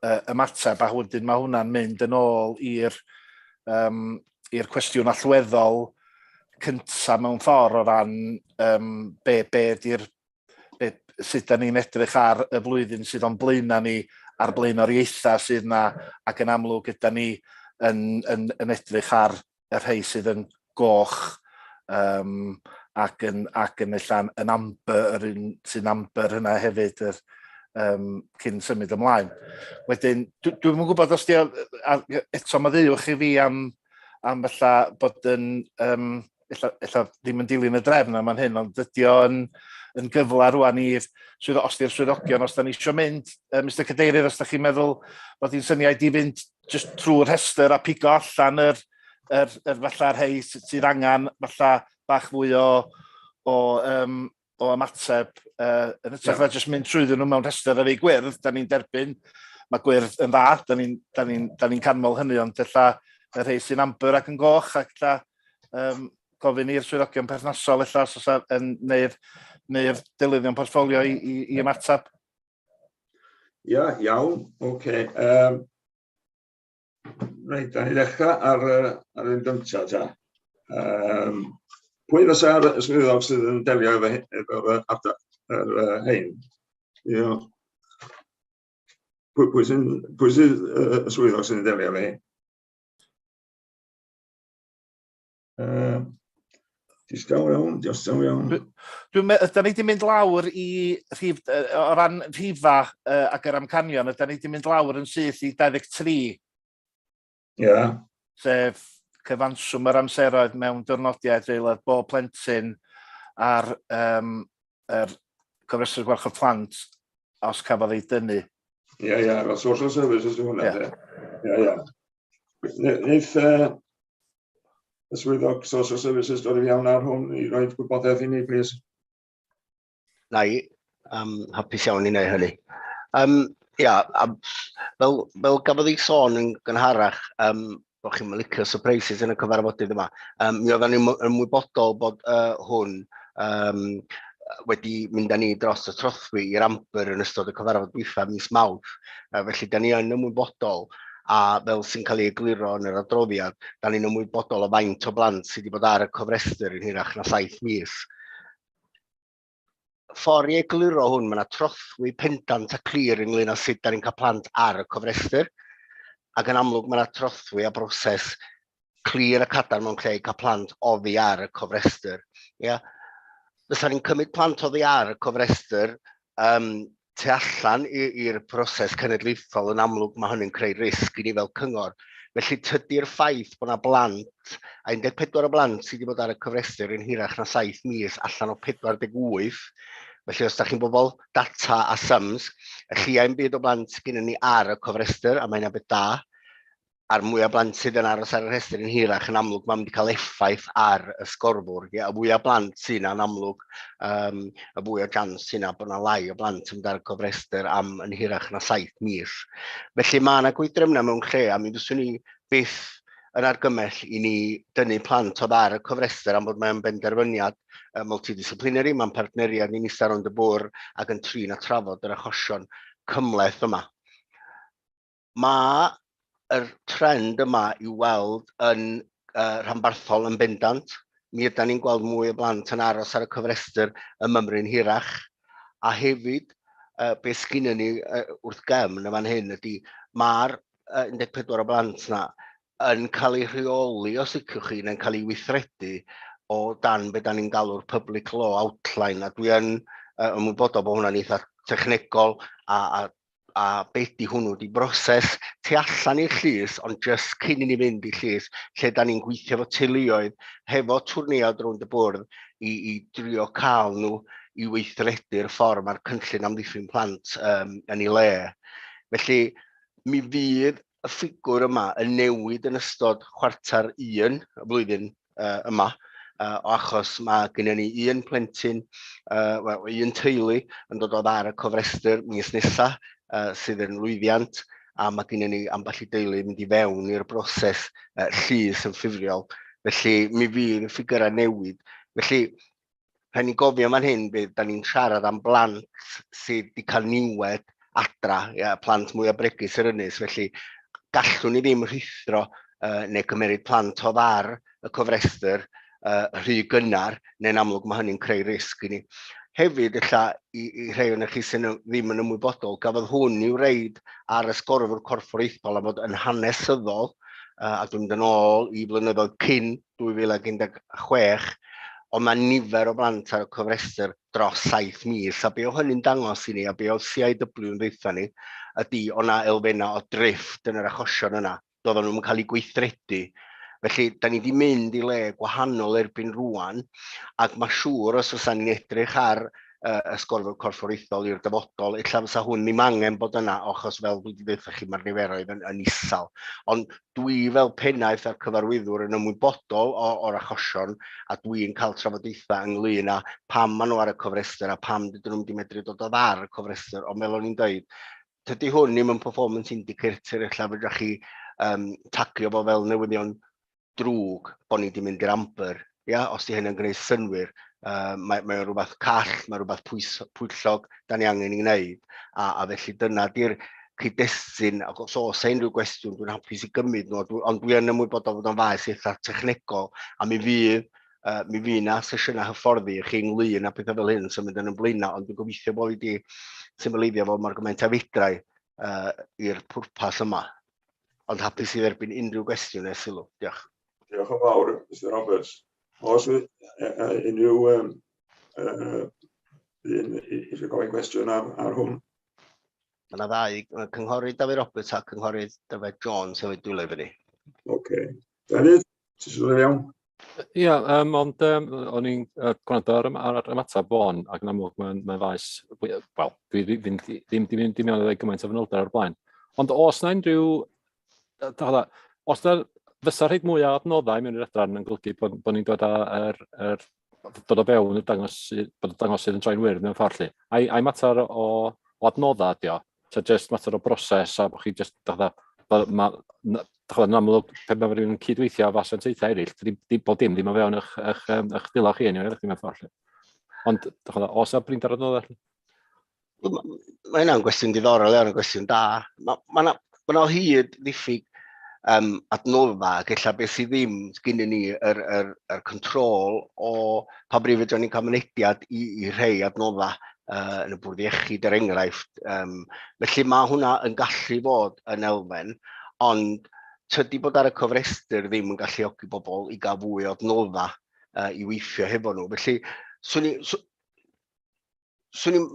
ymateb, a wedyn mae hwnna'n mynd yn ôl i'r cwestiwn allweddol cynta mewn ffordd o ran be di'r be, sut da ni'n edrych ar y flwyddyn sydd o'n blaenau ni a'r blaenoriaethau sydd yna, ac yn amlwg gyda ni yn edrych ar y rhai sydd yn goch ac yn ella yn amber, yr un sy'n amber hynna hefyd cyn symud ymlaen. Wedyn, dwi'm yn gwybod os di, eto maddeuwch i fi am falle bod yn, ella ddim yn dilyn y drefn am hyn, ond dydy o yn gyfle rwan i'r os di'r swyddogion, os da ni eisiau mynd, Mr Cadeirydd, os da chi'n meddwl bod hi'n syniad i fynd just trwy'r rhestr a pigo allan yr, yr, yr falla'r rhai sydd angen falle bach fwy o, o, um, o ymateb. Yn hytrach na jyst mynd trwyddyn nhw mewn rhestr ar ei gwyrdd, da ni'n derbyn, mae gwyrdd yn dda, da ni'n da ni, da ni canmol hynny, ond ella y rhai sy'n amber ac yn goch, ac ella gofyn i'r swyddogion perthnasol ella os oes yn neu'r neu delyddion portffolio i, i, i ymateb. Ia, iawn, oce. Okay. Reit, da ni ddechrau ar, ar un gyntaf ta. Pwy fysa'r swyddog sydd yn delio efo, efo'r ardal, yr hein? Ia. Pwy, pwy sy'n pwy sydd y swyddog sydd yn delio efo hein? Distaw iawn, distaw iawn. Dwi'n me- ydan ni 'di mynd lawr i rhif, o ran rhifa ac yr amcanion, ydan ni 'di mynd lawr yn syth i 23. Ia. Yeah. Sef cyfanswm yr amseroedd mewn diwrnodiau dreulodd bob plentyn ar um, yr cofrestr gwarchod plant os cafodd ei dynnu. Ie, ie, fel social services yw hwnna. Ie, ie. Ie. Neith y swyddog social services dod i iawn ar hwn i roi gwybodaeth i ni, plîs? Na i, hapus iawn i wneud hynny. Ia, um, fel, fel gafodd ei sôn yn gynharach, bod chi'n licio surprises yn y cyfarfodydd yma, mi oedden ni'n ymwybodol bod hwn wedi mynd â ni dros y trothwy i'r amber yn ystod y cyfarfod dwytha mis Mawrth. Felly, da ni yn ymwybodol, a fel sy'n cael ei egluro yn yr adroddiad, da ni'n ymwybodol o faint o blant sydd wedi bod ar y cofrestr yn hirach na 7 mis. Ffordd i egluro hwn, mae yna trothwy pendant a clir ynglyn â sut da ni'n cael plant ar y cofrestr, ac yn amlwg mae yna trothwy a broses clir a cadarn mewn lle i cael plant oddi ar y cofrestr. Ia? Fysa ni'n cymryd plant oddi ar y cofrestr tu allan i'r proses cenedlaethol, yn amlwg mae hynny'n creu risg i ni fel cyngor. Felly tydi'r ffaith bod yna blant, a 14 o blant sydd wedi bod ar y cofrestr yn hirach na 7 mis allan o 48, felly os da chi'n bobl data a sums, y lliau'n byd o blant gyda ni ar y cofrestr, a mae hynna'n beth da, a'r mwyaf blant sydd yn aros ar y rhestr yn hirach, yn amlwg mae'n mynd i cael effaith ar y sgorfwr. Ie, y fwyaf blant sy'n yna, yn amlwg, y fwy o chance sy'n yna bod yna lai o blant yn mynd ar y cofrestr am yn hirach na 7 mis. Felly mae yna gweithdrefnau mewn lle, a mi fyswn i byth yn argymell i ni dynnu plant oedd ar y cofrestr am bod mae'n benderfyniad multidisciplinary, mae'n partneriad ni'n eistedd rownd y bwrdd ac yn trin a trafod yr achosion cymhleth yma. Mae yr trend yma i'w weld yn rhanbarthol yn bendant. Mi ydan ni'n gweld mwy o blant yn aros ar y cofrestr ym Mymryn hirach. A hefyd, beth sgynnon ni wrth gefn yn fan hyn ydy mae'r 14 o blant na yn cael eu rheoli, os liciwch chi, neu'n cael ei weithredu o dan be da ni'n galw'r public law outline, a dwi yn ymwybodol bod hwnna'n eitha technegol a, a a be di hwnnw, di broses tu allan i'r llys, ond jyst cyn i ni fynd i llys, lle da ni'n gweithio efo teuluoedd, hefo twrneiod rownd y bwrdd, i, i drio cael nhw i weithredu'r ffordd mae'r cynllun amddiffyn plant yn ei le. Felly, mi fydd y ffigwr yma yn newid yn ystod chwarter un y flwyddyn yma, o achos mae gennym ni un plentyn, wel, un teulu yn dod o ar y cofrestr mis nesaf, sydd yn lwyddiant, a mae gennym ni ambell i deulu yn mynd i fewn i'r broses llys yn ffurfiol. Felly, mi fydd y ffigurau newid. Felly, rhaid ni gofio fan hyn, bydd, da ni'n siarad am blant sydd wedi cael niwed adra, ia, plant mwyaf bregus yr ynys, felly gallwn ni ddim rhuthro neu cymeryd plant o ar y cofrestr rhy gynnar, neu'n amlwg mae hynny'n creu risg i ni. Hefyd, ella, i, i rhai o'n chi sy'n ddim yn ymwybodol, gafodd hwn i'w reid ar y sgorfwr corfforaethol am fod yn hanesyddol, a dwi'n mynd yn ôl i flynyddoedd cyn 2016, ond mae nifer o blant ar y cofrestr dros 7 mis, a be oedd hynny'n dangos i ni, a be oedd CIW yn ddeutha ni, ydy o na elfennau o drifft yn yr achosion yna. Doedden nhw'n cael eu gweithredu. Felly, da ni wedi mynd i le gwahanol erbyn rwan, ac mae siŵr os fysa ni'n edrych ar y sgorfwr corfforaethol i'r dyfodol, ella fysa hwn ddim angen bod yna, achos fel dwi wedi dweud chi, mae'r niferoedd yn isal. Ond dwi fel pennaeth a'r cyfarwyddwr yn ymwybodol o'r achosion, a dwi'n cael trafodaethau ynglyn â pam maen nhw ar y cofrestr a pam dydyn nhw'n wedi medru dod o ar y cofrestr. Ond fel o'n i'n dweud, tydy hwn ddim yn performance indicator, ella fedrwch chi tagio fo fel newyddion drwg bod ni wedi mynd i'r amber, ia, os di hynny'n gwneud synnwyr, mae o'n rhywbeth call, mae rhywbeth pwyllog da ni angen ei wneud, a felly dyna di'r cyd-destun, ac os oes unrhyw gwestiwn, dwi'n hapus i gymryd nhw, ond dwi yn ymwybodol fod o'n faes eitha technegol, a mi fydd na sesiynau hyfforddi i chi ynglyn â pethau fel hyn sy'n mynd yn y blaenau, ond dwi'n gobeithio bod fi wedi symleiddio fo mor gymaint â fedrai i'r pwrpas yma. Ond hapus i dderbyn unrhyw gwestiwn neu sylw. Diolch. Diolch yn fawr, Mr Roberts. Os unrhyw un eisiau gofyn cwestiwn ar hwn? Mae yna ddau, mae Cynghorydd Dafydd Roberts a Cynghorydd Dyfed Jones hefyd dwylo i fyny. Oce. Dafydd, ti eisiau dod iawn? Ia, ond o'n i'n gwrando ar yr ymateb Fôn, ac yn amlwg mae'n faes, wel, dwi ddim di mynd i mewn i gymaint o fanylder o'r blaen. Ond oes na unrhyw, os na fysa rhaid mwy o adnoddau mewn i'r adran yn golygu bod ni'n dod â dod o fewn y dangos, bod y dangosydd yn troi'n wyrdd mewn ffordd lly. Ai mater o adnoddau ydi o? Ta just mater o broses a bod chi just, yn amlwg, pe mae rhywun yn cydweithio efo asiantaethau eraill, bod dim ddim o fewn eich dwylo chi, anyway, mewn ffordd lly. Ond, oes na brinder adnoddau lly? Mae hynna'n gwestiwn diddorol iawn, yn gwestiwn da. Mae 'na o hyd ddiffyg adnoddau, ac ella beth sydd ddim gyda ni yr control o pa bryd fedrwn ni'n cael mynediad i rhai adnoddau yn y bwrdd iechyd, er enghraifft. Felly mae hwnna yn gallu fod yn elfen, ond tydi bod ar y cofrestr ddim yn galluogi bobl i gael fwy o adnoddau i weithio hefo nhw. Felly,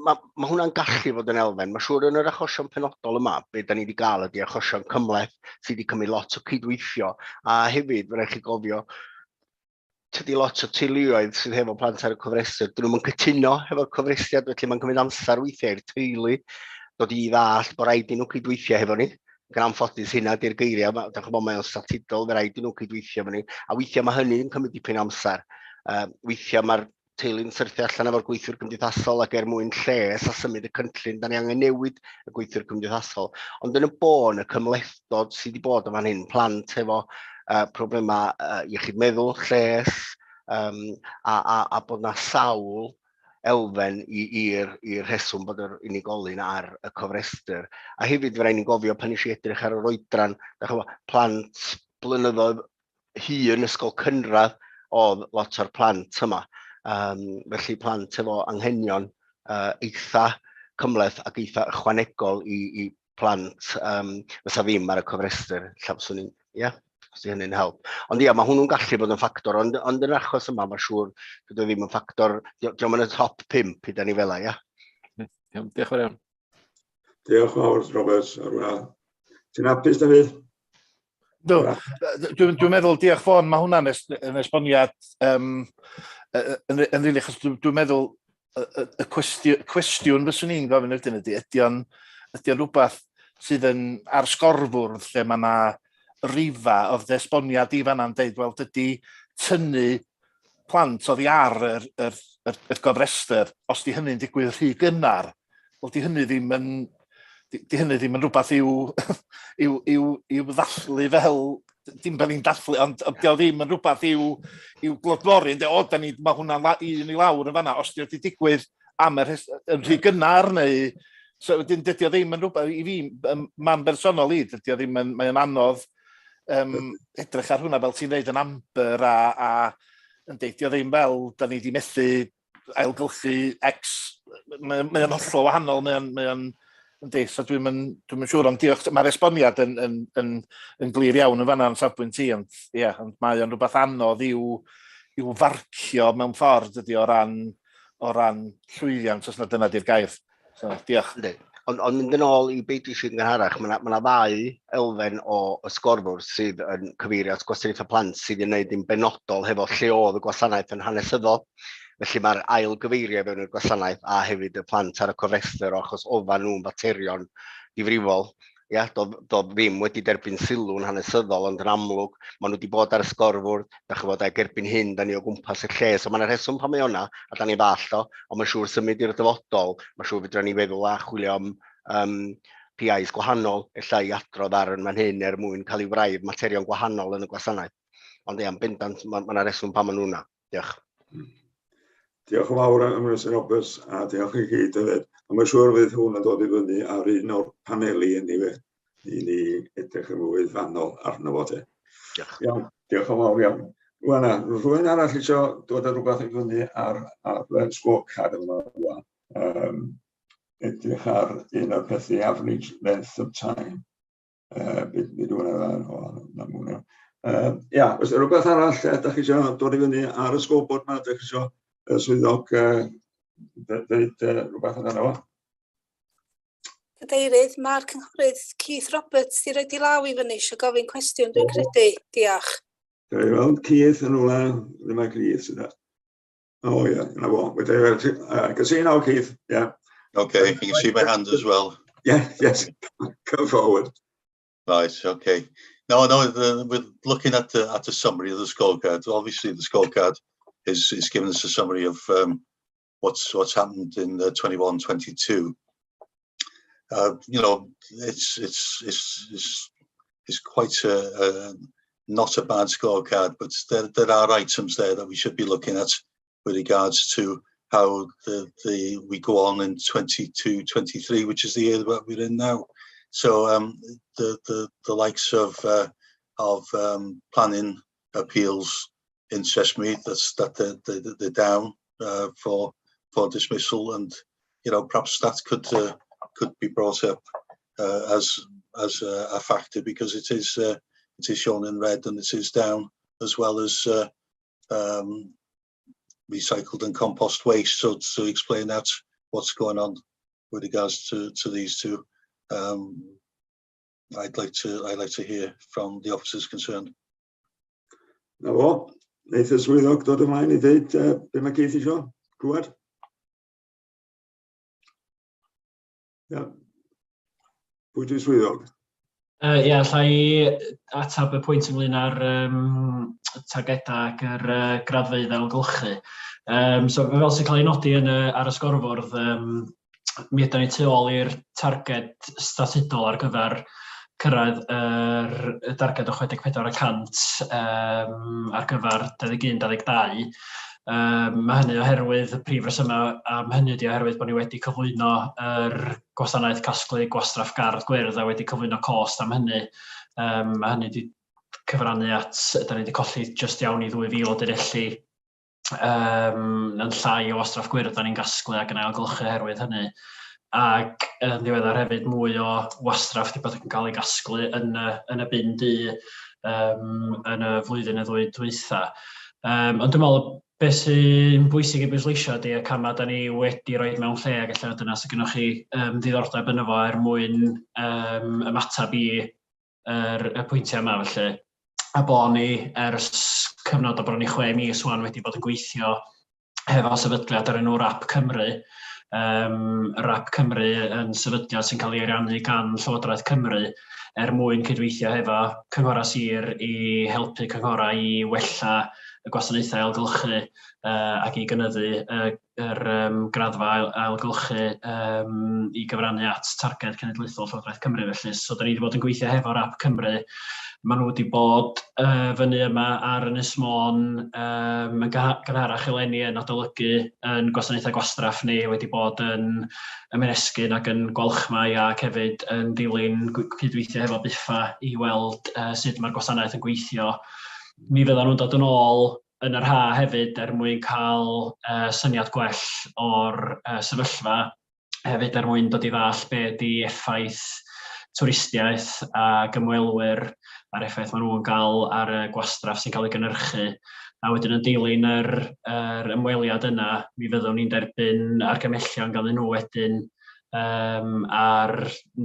mae hwnna'n gallu fod yn elfen. Mae'n siŵr yn yr achosion penodol yma, be da ni wedi gael ydy achosion cymhleth sydd wedi cymryd lot o cydweithio. A hefyd, fe raid chi gofio, tydi lot o teuluoedd sydd hefo plant ar y cofrestr, dyn nhw'n cytuno hefo'r cofrestriad, felly mae'n cymryd amser weithiau i'r teulu dod i ddallt bod rhaid i nhw cydweithio hefo ni. Ac yn anffodus hynna di'r geiriau, dach chi'n gwbod, mae o'n statudol, fe raid i nhw cydweithio efo ni. A weithiau mae hynny'n cymryd dipyn o amser. Weithiau mae'r teulu'n syrthio allan efo'r gweithiwr cymdeithasol ac er mwyn lles a symud y cynllun, da ni angen newid y gweithiwr cymdeithasol. Ond yn y bôn, y cymhlethdod sydd wedi bod yn fan hyn, plant efo problemau iechyd meddwl, lles, a bod na sawl elfen i'r rheswm bod yr unigolyn ar y cofrestr. A hefyd, fe raid ni'n gofio pan nes i edrych ar yr oedran, dach chi'n gwbod, plant blynyddoedd hŷn, ysgol cynradd, oedd lot o'r plant yma. Felly plant efo anghenion eitha cymhleth ac eitha ychwanegol i plant fysa ddim ar y cofrestr. Ella fyswn i'n, ie, os di hynny'n help. Ond ia, mae hwnnw'n gallu bod yn ffactor, ond yn achos yma, mae'n siŵr dydy o ddim yn ffactor, dio'm yn y top 5 i ni fel 'a, ia. Iawn, diolch yn fawr iawn. Diolch yn fawr, Robert, ar hwnna. Ti'n hapus, Dafydd? Do, dwi'n meddwl, diolch Fôn, mae hwnna'n yn esboniad yn rili, achos dwi'n meddwl y cwestiwn fyswn i'n gofyn wedyn ydy, ydy o'n rhywbeth sydd yn ar sgorfwrdd lle mae yna rifa oedd dy esboniad i fanna'n deud, wel, dydy tynnu plant oddi ar yr gofrestr, os di hynny'n digwydd rhy gynnar, wel, di hynny ddim yn, di hynny ddim yn rhywbeth i'w ddathlu fel, dim bod ni'n dathlu, ond di o ddim yn rhywbeth i'w glodfori, yndê, o, da ni, mae hwnna'n un i lawr yn fanna, os di o wedi digwydd am yr yn rhy gynnar, neu, so wedyn dydy o ddim yn rhywbeth, i fi, ma'n bersonol i, dydy o ddim yn, mae'n anodd edrych ar hwnna fel ti'n dweud yn amber a yn deud, dio ddim fel, da ni di methu ailgylchu X, mae o'n hollol wahanol, mae o'n yndi, so dwi'm yn siŵr, ond diolch, mae'r esboniad yn glir iawn yn fanna yn safbwynt i, ond ie, ond mae o'n rhywbeth anodd i'w farcio mewn ffordd, dydy, o ran llwyddiant, os na dyna di'r gair. So, diolch. Yndi. Ond mynd yn ôl i beth dwi eisiau gynharach, mae 'na ddau elfen o ysgorfwr sydd yn cyfeirio at gwasanaethau plant sydd yn gwneud yn benodol hefo lle oedd y gwasanaeth yn hanesyddol. Felly mae'r ail gyfeirio fewn i'r gwasanaeth a hefyd y plant ar y cofrestr o achos oeddan nhw'n faterion difrifol. Ia, doedd, doedd ddim wedi derbyn sylw'n hanesyddol, ond yn amlwg, maen nhw wedi bod ar y sgorfwrdd, da chi fod, ag erbyn hyn, da ni o gwmpas y lle. So mae yna rheswm pam mae o'na, a da ni'n falch o, ond mae'n siŵr symud i'r dyfodol, mae'n siŵr fedra ni feddwl a chwilio am um, PIs gwahanol, ella i adrodd ar yn fan hyn er mwyn cael ei wraidd materion gwahanol yn y gwasanaeth. Ond ia, yn bendant, mae yna reswm pam maen nhw yna. Diolch. Diolch yn fawr am Mr Roberts a diolch i chi hefyd. A mae'n siŵr fydd hwn yn dod i fyny ar un o'r paneli eniwe i ni edrych yn fwy fanol arno fo te. Diolch. Iawn, diolch yn fawr iawn. Rwan na, rhywun arall eisiau dod â rhywbeth i fyny ar, ar y scorecard yma rwan. Um, edrych ar un o'r pethau average length of time. Be, be dwi'n meddwl o, na mwyn. Ia, oes yna rhywbeth arall ydych chi eisiau dod i fyny ar y scoreboard yma? Ydych chi eisiau y swyddog dweud rhywbeth amdano fo? Cadeirydd, mae'r cynghorydd Keith Roberts di roed i law i fyny eisiau gofyn cwestiwn, dwi'n credu. Diolch. Dwi'n weld Keith yn rhywle, ddim mae Keith sydd yna. O ie, yna fo. Wedi weld, I can see now, Keith. Yeah. Okay, you can see my hand as well. Yeah, yes, come forward. Right, okay. No, we're looking at the summary of the scorecard. Obviously, the scorecard is giving us a summary of what's happened in the 21-22. It's quite a not a bad scorecard, but there are items there that we should be looking at with regards to how the we go on in 22-23, which is the year that we're in now. So the likes of planning appeals interest me. That they're down for dismissal, and perhaps that could be brought up as a factor because it is shown in red and it is down, as well as recycled and compost waste. So to explain that what's going on with regards to these two. I'd like to hear from the officers concerned. Na fo, wneith y swyddog dod ymlaen i ddeud be mae Keith isio clywed? Ia. Pwy di'r swyddog? Ie, alla i atab y pwynt ynglyn â'r targedau ac yr graddfeydd ailgylchu. So fel sy'n cael ei nodi ar y sgorfwrdd, mi ydan ni tu ôl i'r targed statudol ar gyfer cyrraedd yr y darged o 64% ar gyfer 21-22. Mae hynny oherwydd, y prif resymau am hynny ydy oherwydd bod ni wedi cyflwyno yr gwasanaeth casglu gwastraff gardd gwyrdd a wedi cyflwyno cost am hynny. Mae hynny wedi cyfrannu at, da ni wedi colli jyst iawn i 2,000 o dunelli yn llai o wastraff gwyrdd da ni'n gasglu ac yn ailgylchu oherwydd hynny. Ac yn ddiweddar hefyd mwy o wastraff wedi bod yn cael ei gasglu yn y bin du yn y flwyddyn y ddwy dwytha. Ond dwi'n meddwl beth sy'n bwysig i bwysleisio ydy y camau da ni wedi rhoi mewn lle ac ella dyna sydd gennych chi ddiddordeb yno fo er mwyn ymateb i y pwyntiau yma felly. A bo ni ers cyfnod o bron i 6 mis wan wedi bod yn gweithio hefo sefydliad ar enw WRAP Cymru. WRAP Cymru yn sefydliad sy'n cael ei ariannu gan Llywodraeth Cymru er mwyn cydweithio hefo cynghorau sir i helpu cynghorau i wella y gwasanaethau ailgylchu ac i gynyddu yr graddfa ailgylchu i gyfrannu at targed cenedlaethol Llywodraeth Cymru felly. So da ni wedi bod yn gweithio hefo WRAP Cymru. Maen nhw wedi bod fyny yma ar Ynys Môn yn gynharach eleni yn adolygu yn gwasanaethau gwastraff ni, wedi bod yn Ym Esgyn ac yn Gwalchmai ac hefyd yn dilyn cydweithio hefo Biffa i weld sut mae'r gwasanaeth yn gweithio. Mi fyddan nhw'n dod yn ôl yn yr ha hefyd er mwyn cael syniad gwell o'r sefyllfa, hefyd er mwyn dod i ddall be ydy effaith twristiaeth ac ymwelwyr a'r effaith maen nhw'n gael ar y gwastraff sy'n cael ei gynhyrchu. A wedyn yn dilyn yr ymweliad yna, mi fyddwn ni'n derbyn argymhellion ganddyn nhw wedyn ar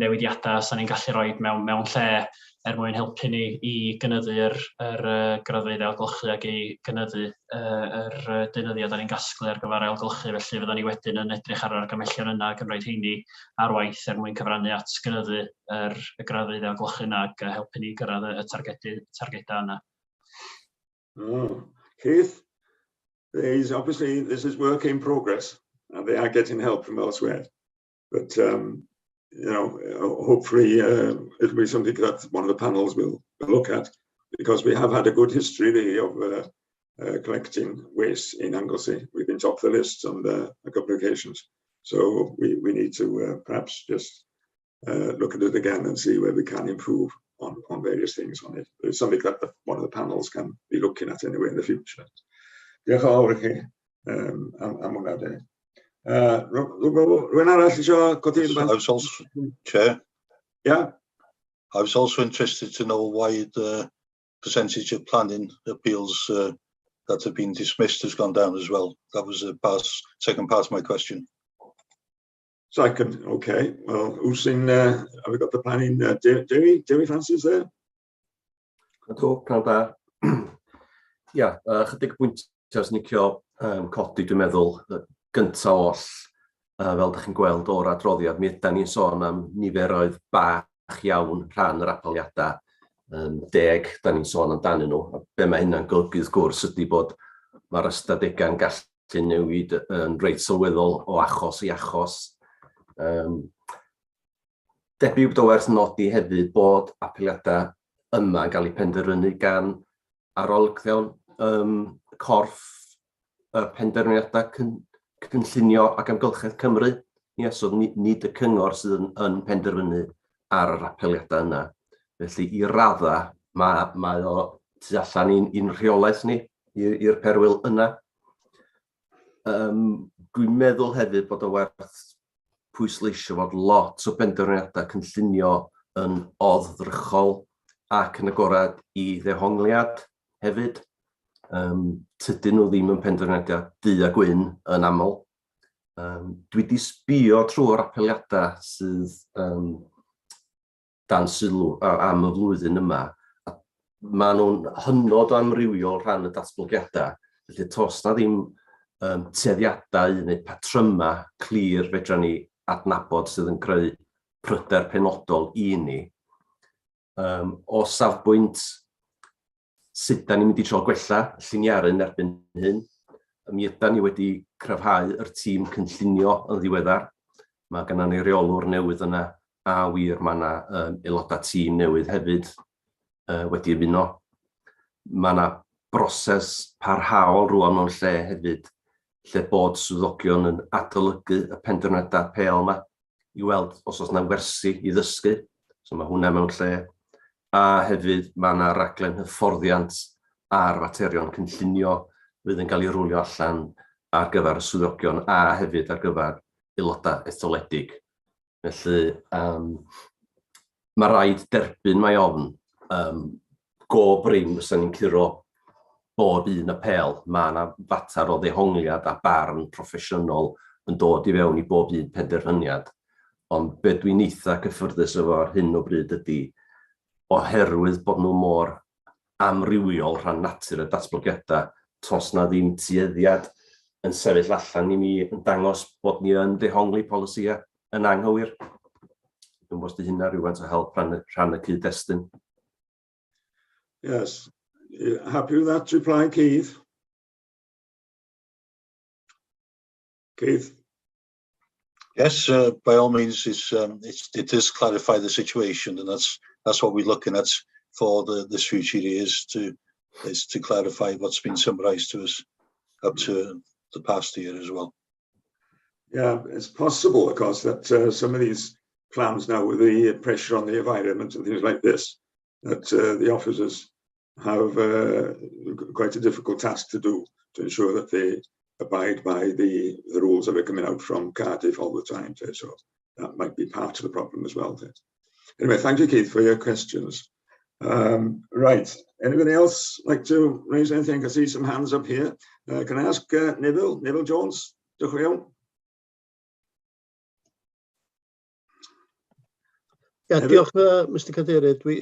newidiadau sy'n ni'n gallu rhoi mewn lle. er mwyn helpu ni i gynyddu yr, yr uh, graddfeydd ailgylchu ac i gynyddu uh, yr deunyddiau da ni'n gasglu ar gyfer ailgylchu. Felly fyddan ni wedyn yn edrych ar yr argymhellion yna ac yn rhoi rheini ar waith er mwyn cyfrannu at gynyddu yr, y graddfeydd ailgylchu yna ac helpu ni gyrraedd y, y targedu, targedau yna. Oh. Keith, there is obviously this is work in progress and they are getting help from elsewhere. But hopefully it'll be something that one of the panels will look at, because we have had a good history really of collecting waste in Anglesey. We've been top of the list on a couple of occasions. So we need to perhaps just look at it again and see where we can improve on various things on it. But it's something that one of the panels can be looking at anyway in the future. Diolch yn fawr i chi am hwnna de. Rwy'n arall eisiau codi I was also, Chair. Yeah. I was also interested to know why the percentage of planning appeals that have been dismissed has gone down as well. That was the second part of my question. Second, okay. Well, who's in, have we got the planning? Dewi Francis there? Ydw, pnawn da. Ia, chydig bwyntiau sy'n licio codi, dwi'n meddwl, gyntaf oll, fel ydych chi'n gweld o'r adroddiad, mi ydan ni'n sôn am niferoedd bach iawn rhan yr apeliadau, 10, da ni'n sôn amdanyn nhw. A be mae hynna'n golygu wrth gwrs ydy bod mae'r ystadegau'n gallu newid yn reit sylweddol o achos i achos. Debyg bod o werth nodi hefyd bod apeliadau yma yn cael eu penderfynu gan arolygddion corff y penderfyniadau cynllunio ac amgylchedd Cymru. Ie, so nid y cyngor sydd yn penderfynu ar yr apeliadau yna. Felly i radda, mae o tu allan i'n rheolaeth ni, i'r perwyl yna. Dwi'n meddwl hefyd bod o werth pwysleisio fod lot o benderfyniadau cynllunio yn oddrychol ac yn agored i ddehongliad hefyd. Tydyn nhw ddim yn penderfyniadau du a gwyn yn aml. Dwi wedi sbio trwy'r apeliadau sydd dan sylw am y flwyddyn yma. A maen nhw'n hynod o amrywiol rhan y datblygiadau. Felly tos na ddim tueddiadau neu patrymau clir fedra ni adnabod sydd yn creu pryder penodol i ni. O safbwynt sut da ni'n mynd i trio gwella lliniaru yn erbyn hyn, mi ydan ni wedi cryfhau yr tîm cynllunio yn ddiweddar. Mae gennym ni reolwr newydd yna, a wir mae yna aelodau tîm newydd hefyd wedi ymuno. Mae yna broses parhaol rwan mewn lle hefyd, lle bod swyddogion yn adolygu y penderfyniadau apêl yma i weld os oes yna wersi i ddysgu. So mae hwnna mewn lle. A hefyd mae yna raglen hyfforddiant ar faterion cynllunio fydd yn cael ei rwlio allan ar gyfer y swyddogion a hefyd ar gyfer aelodau etholedig. Felly, mae rhaid derbyn mae ofn. Go brin fysa ni'n curo bob un apêl. Mae yna fater o ddehongliad a barn proffesiynol yn dod i fewn i bob un penderfyniad. Ond be dwi'n eitha cyffyrddus efo ar hyn o bryd ydy, oherwydd bod nhw mor amrywiol rhan natur y datblygiadau, tos na ddim tueddiad yn sefyll allan i mi yn dangos bod ni yn dehongli polisïau yn anghywir. Dwi'n gwybod os 'di hynna rhywfaint o help rhan y cyd-destun. Yes. Happy with that reply, Keith? Keith? Yes, by all means, it does clarify the situation, and that's what we're looking at for this future years is to clarify what's been summarised to us up to the past year as well. Yeah, it's possible, of course, that some of these plans now, with the pressure on the environment and things like this, that the officers have quite a difficult task to do to ensure that they abide by the rules that are coming out from Cardiff all the time. So that might be part of the problem as well. Anyway, thank you, Keith, for your questions. Right, anybody else like to raise anything? I see some hands up here. Can I ask Neville Jones? Diolch yn iawn. Ia, diolch Mr Cadeirydd. Dwi,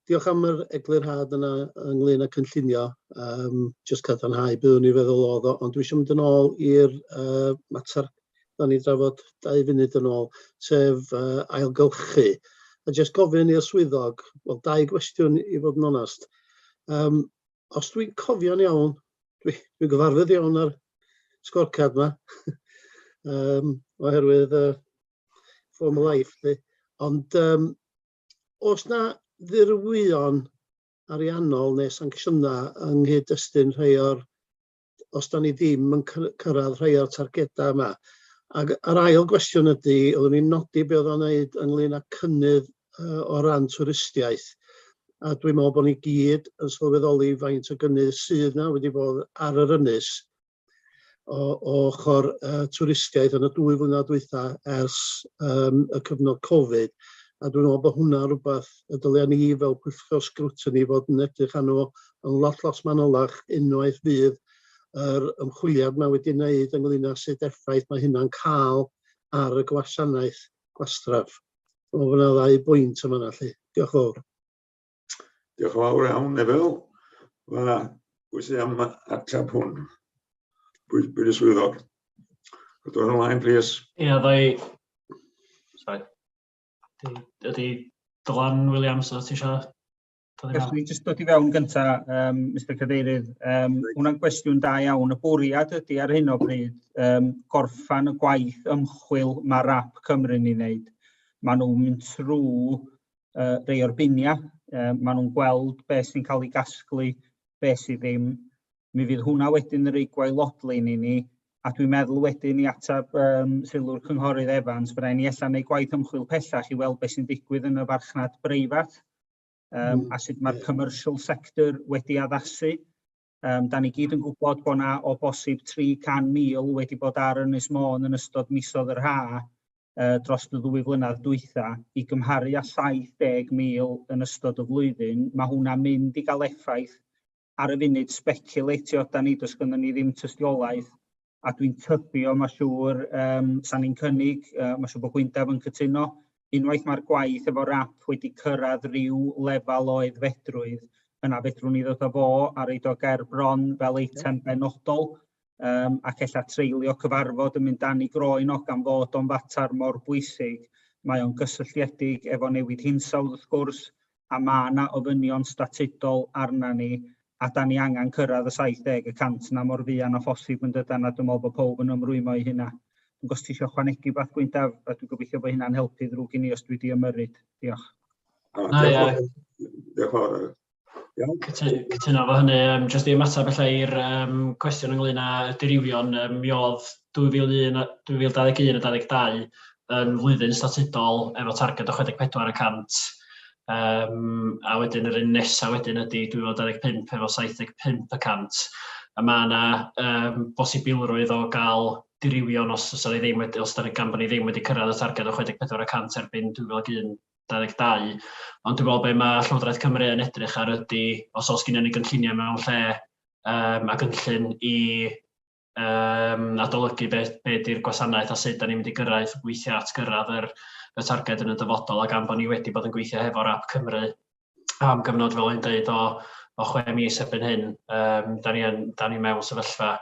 diolch am yr eglurhad yna ynglyn â cynllunio. Just cadarnhau byddwn ni feddwl oedd o, ond dwi eisiau mynd yn ôl i'r mater da ni drafod 2 funud yn ôl, sef ailgylchu. A jyst gofyn i'r swyddog, wel, dau gwestiwn i fod yn onast. Os dwi'n cofio'n iawn, dwi gyfarwydd iawn ar scorecard yma, oherwydd former life, di. Ond oes na ddirwyon ariannol neu sancsiynau yng nghyd-destun rhai o'r, os da ni ddim yn cyrraedd rhai o'r targedau yma? Ac yr ail gwestiwn ydy, oeddwn i'n nodi be oedd o'n wneud ynglyn â cynnydd o ran twristiaeth. A dwi'n meddwl bod ni gyd yn sylweddoli faint o gynnydd sydd na wedi bod ar yr ynys o ochr twristiaeth yn y 2 flynedd dwytha ers y cyfnod Covid. A dwi'n meddwl bod hwnna rhywbeth y dylia ni fel pwyllgor sgrwtini fod yn edrych arno fo yn lot, lot manylach unwaith fydd yr ymchwiliad yma wedi wneud ynglyn â sut effaith mae hynna'n cael ar y gwasanaeth gwastraff. Dwi'n meddwl bod yna ddau bwynt yma yna, lly. Diolch yn fawr. Diolch yn fawr iawn, Neville. Fanna, pwy sydd am ateb hwn? Pwy dy swyddog? Dod ymlaen, please. Ie, ddau. Sorry. Ydy Dylan Williams, o ti eisiau dod i Gallwn mewn? ni jyst dod i fewn gynta, Mr Cadeirydd. Hwnna'n gwestiwn da iawn. Y bwriad ydy ar hyn o bryd gorffan y gwaith ymchwil mae RAP Cymru'n ei wneud. Maen nhw'n mynd trwy rei o'r biniau. Maen nhw'n gweld beth sy'n cael ei gasglu, beth sydd ddim. Mi fydd hwnna wedyn yn rhoi gwaelodlin i ni, a dwi'n meddwl wedyn i ateb sylw'r cynghorydd Evans, bydd rhaid ni ella wneud gwaith ymchwil pellach i weld beth sy'n digwydd yn y farchnad breifat a sut mae'r commercial sector wedi addasu. Da ni gyd yn gwybod bod yna o bosib 300,000 wedi bod ar Ynys Môn yn ystod misoedd yr ha dros y 2 flynedd dwytha i gymharu â 70,000 yn ystod y flwyddyn. Mae hwnna'n mynd i gael effaith. Ar y funud speculatio da ni, does gynnon ni ddim tystiolaeth, a dwi'n tybio, mae siŵr, sa'n ni'n cynnig, mae siŵr bod Gwyndaf yn cytuno, unwaith mae'r gwaith efo RAP wedi cyrraedd rhyw lefel o aeddfedrwydd, yna fedrwn ni ddod â fo a roid o ger bron fel eitem benodol, ac ella treulio cyfarfod yn mynd dan i groen o gan fod o'n fatar mor bwysig. Mae o'n gysylltiedig efo newid hinsawdd wrth gwrs, a mae yna ofynion statudol arna ni, a da ni angen cyrraedd y 70% na mor fuan â phosib yn dydan, a dwi'n meddwl bod pawb yn ymrwymo i hynna. Dwi'n gwybod ti eisiau ychwanegu beth, Gwyndaf, a dwi'n gobeithio bod hynna'n helpu, ddrwg i ni os dwi wedi ymyrryd. Diolch. Na, ie. Diolch yn fawr. Iawn. Cytuno efo hynny. Jyst i ymateb ella i'r cwestiwn ynglyn â dirwyon, mi oedd 2001, 2021 a 22 yn flwyddyn statudol efo targed o 64%. A wedyn yr un nesaf wedyn ydy 2025 efo 75%. A mae yna bosibilrwydd o gael dirwyon os ni ddim wedi, os da ni, gan bod ni ddim wedi cyrraedd y targed o 64% erbyn 2021 22. Ond dwi'n meddwl be mae Llywodraeth Cymru yn edrych ar ydy, os oes gennym ni gynlluniau mewn lle a gynllun i adolygu be di'r gwasanaeth a sut da ni'n mynd i gyrraedd, weithio at gyrraedd y targed yn y dyfodol, a gan bod ni wedi bod yn gweithio hefo RAP Cymru am gyfnod, fel o'n dweud, o 6 mis erbyn hyn, da ni mewn sefyllfa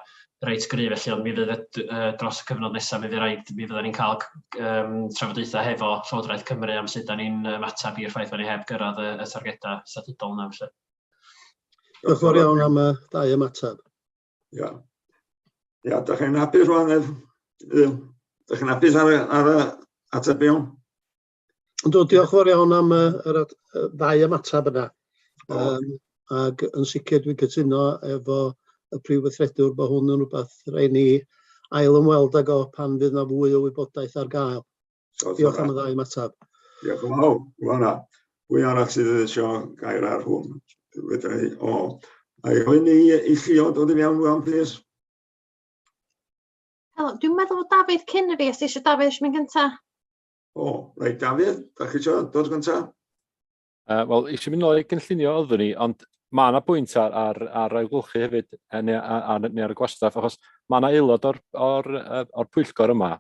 reit gryf felly, ond mi fydd dros y cyfnod nesaf, mi fydden ni'n cael trafodaethau hefo Llywodraeth Cymru am sut da ni'n ymateb i'r ffaith bod ni heb gyrraedd y targedau statudol yna. Felly. Diolch yn fawr iawn am y ddau ymateb. Ia. Ia, da chi'n hapus rwan, Ed? Da chi'n hapus ar y atebion? Yndw, diolch yn fawr iawn am y ddau ymateb yna. Ac yn sicr dwi'n cytuno efo y prif weithredwr bod hwn yn rhywbeth rhaid ni ail ymweld ag o pan fydd yna fwy o wybodaeth ar gael. Diolch am y ddau ymateb. Diolch yn fawr. Fanna. Pwy arall sydd eisiau gair ar hwn? Fedra i, o. A i ofyn i Llio dod i mewn rwan, plîs. Helo, dwi'n meddwl bod Dafydd cyn y fi, os ti eisiau Dafydd eisiau mynd gynta. O, reit, Dafydd, da chi eisiau dod gynta? Wel, eisiau mynd nôl i gynllunio oeddwn i, ond mae yna bwynt ar ailgylchu hefyd, neu ar y gwastraff, achos mae yna aelod o'r pwyllgor yma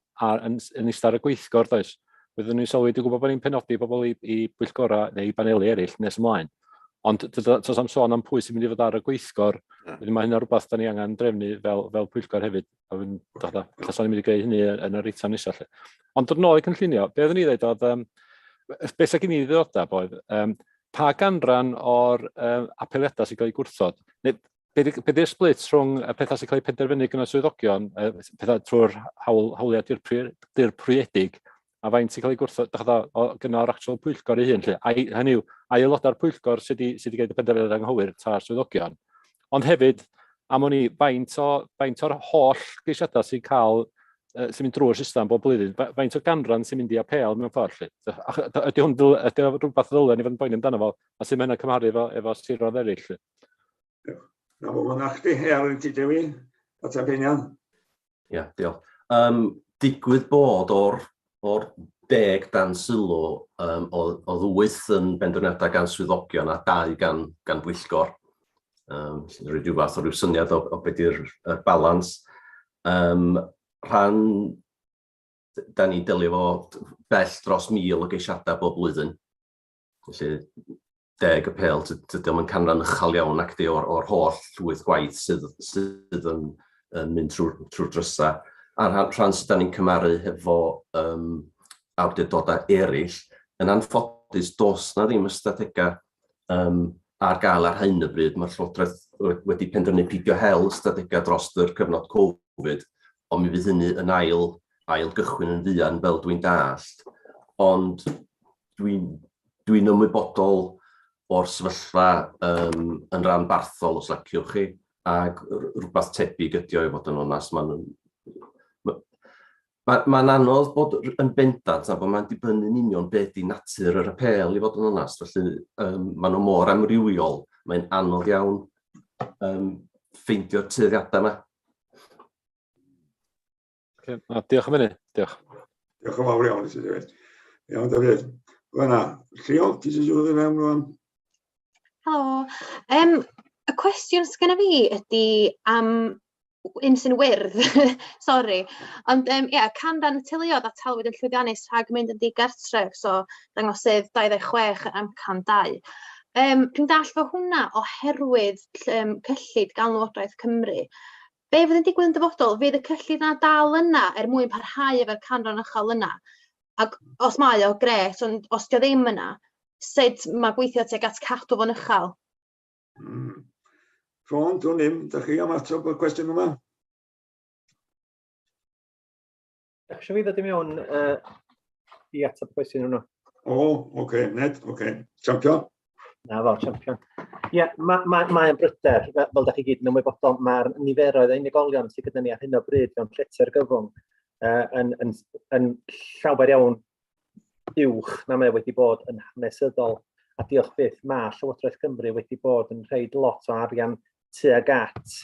yn eistedd ar y gweithgor, does? Byddwn ni'n sylwi, dwi'n gwybod bod ni'n penodi bobl i, i bwyllgorau neu i baneli eraill nes ymlaen, ond does am sôn am pwy sy'n mynd i fod ar y gweithgor, wedyn mae hynna rhywbeth da ni angen drefnu fel, fel pwyllgor hefyd. A fy'n, fatha, ella ni'n mynd i greu hynny yn yr eitem nesaf. Lle. Ond dod nôl i cynllunio, be oeddwn i ddweud oedd, um, beth sy'n gen i ddiddordeb oedd, um, pa ganran o'r um, apeliadau sy'n cael eu gwrthod, neu be di'r split rhwng y pethau sy'n cael eu penderfynu gyda swyddogion, pethau trwy'r hawl, hawliau dirprwyedig, a faint sy'n cael ei gwrthod, dach o, gyda'r actual pwyllgor ei hun, lle. Ai, hynny yw, ai aelodau'r pwyllgor sydd wedi sy gwneud y penderfyniad anghywir ta'r swyddogion. Ond hefyd, am o'n i, faint, o, faint o'r holl geisiadau sy'n cael sy'n mynd drwy'r system bob blwyddyn, faint o ganran sy'n mynd i apêl mewn ffordd, lle? Ydy hwn, ydy rhywbeth ddylen ni fod yn boeni amdano fo, a sy'n mynd cymharu efo, efo siroedd eraill, lle? Na fo, na chdi, ar i ti Dewi, ateb hynny. Ia, diolch. Um, digwydd bod o'r, or deg dan sylw, um, oedd wyth yn benderfyniadau gan swyddogion a dau gan, gan bwyllgor. Um, rhyw rhyw fath o ryw syniad o, o beth yw'r balans. Um, rhan, da ni'n delio fo bell dros 1,000 o geisiadau bob blwyddyn. Felly, deg apêl, dydy o'm yn canran uchel iawn ac di o'r, or holl llwyth gwaith sydd, sydd yn, yn mynd trwy'r trwy drysau. A rhan, rhan sydd da ni'n cymaru hefo um, awdurdodau eraill, yn anffodus, dos na ddim ystadegau um, ar gael ar hyn o bryd. Mae'r Llywodraeth wedi penderfynu peidio hel ystadegau dros yr cyfnod Covid, ond mi fydd hynny yn ail, ail gychwyn yn fuan fel dwi'n dallt. Ond dwi'n dwi ymwybodol o'r sefyllfa um, yn ranbarthol, os liciwch chi, ac rhywbeth tebyg ydi o i fod yn onast. Mae'n ma, ma anodd bod yn bendant a bod mae'n dibynnu'n union beth di natur yr apêl i fod yn onast. Felly um, maen nhw mor amrywiol, mae'n anodd iawn um, ffeindio'r tueddiadau yma. Okay. Na, diolch am hynny. Diolch. Diolch yn fawr iawn i ti, David. Iawn, David. Fyna, Llio, ti eisiau dod i mewn rwan? Helo. Um, y cwestiwn sgynna fi ydy am un sy'n wyrdd, sori. Ond um, ie, yeah, canran y teuluoedd a talwyd yn llwyddiannus rhag mynd yn digartref, so dangosydd 26 amcan 2. Um, dwi'n dall fo hwnna oherwydd um, cyllid gan Lywodraeth Cymru. Be fydd yn digwydd yn dyfodol? Fydd y cyllid yna dal yna er mwyn parhau efo'r canran uchel yna? Ac os mae o, gret, ond os dio ddim yna, sut mae gweithio tuag at cadw fo'n uchel? Ffôn, dwi'n ddim. Da chi am ateb y cwestiwn yma? Dach chi eisiau fi ddod i mewn uh, i ateb y cwestiwn hwnnw? O, oh, oce, okay. Ned, oce. Okay. Champion. Na fo, champion. Ie, yeah, mae'n ma, ma bryder, fel da chi gyd yn ymwybodol, mae'r niferoedd o unigolion sydd gyda ni ar hyn o bryd mewn llety argyfwng uh, yn, yn, yn llawer iawn uwch na mae wedi bod yn hanesyddol. A diolch byth, mae Llywodraeth Cymru wedi bod yn rhaid lot o arian tuag at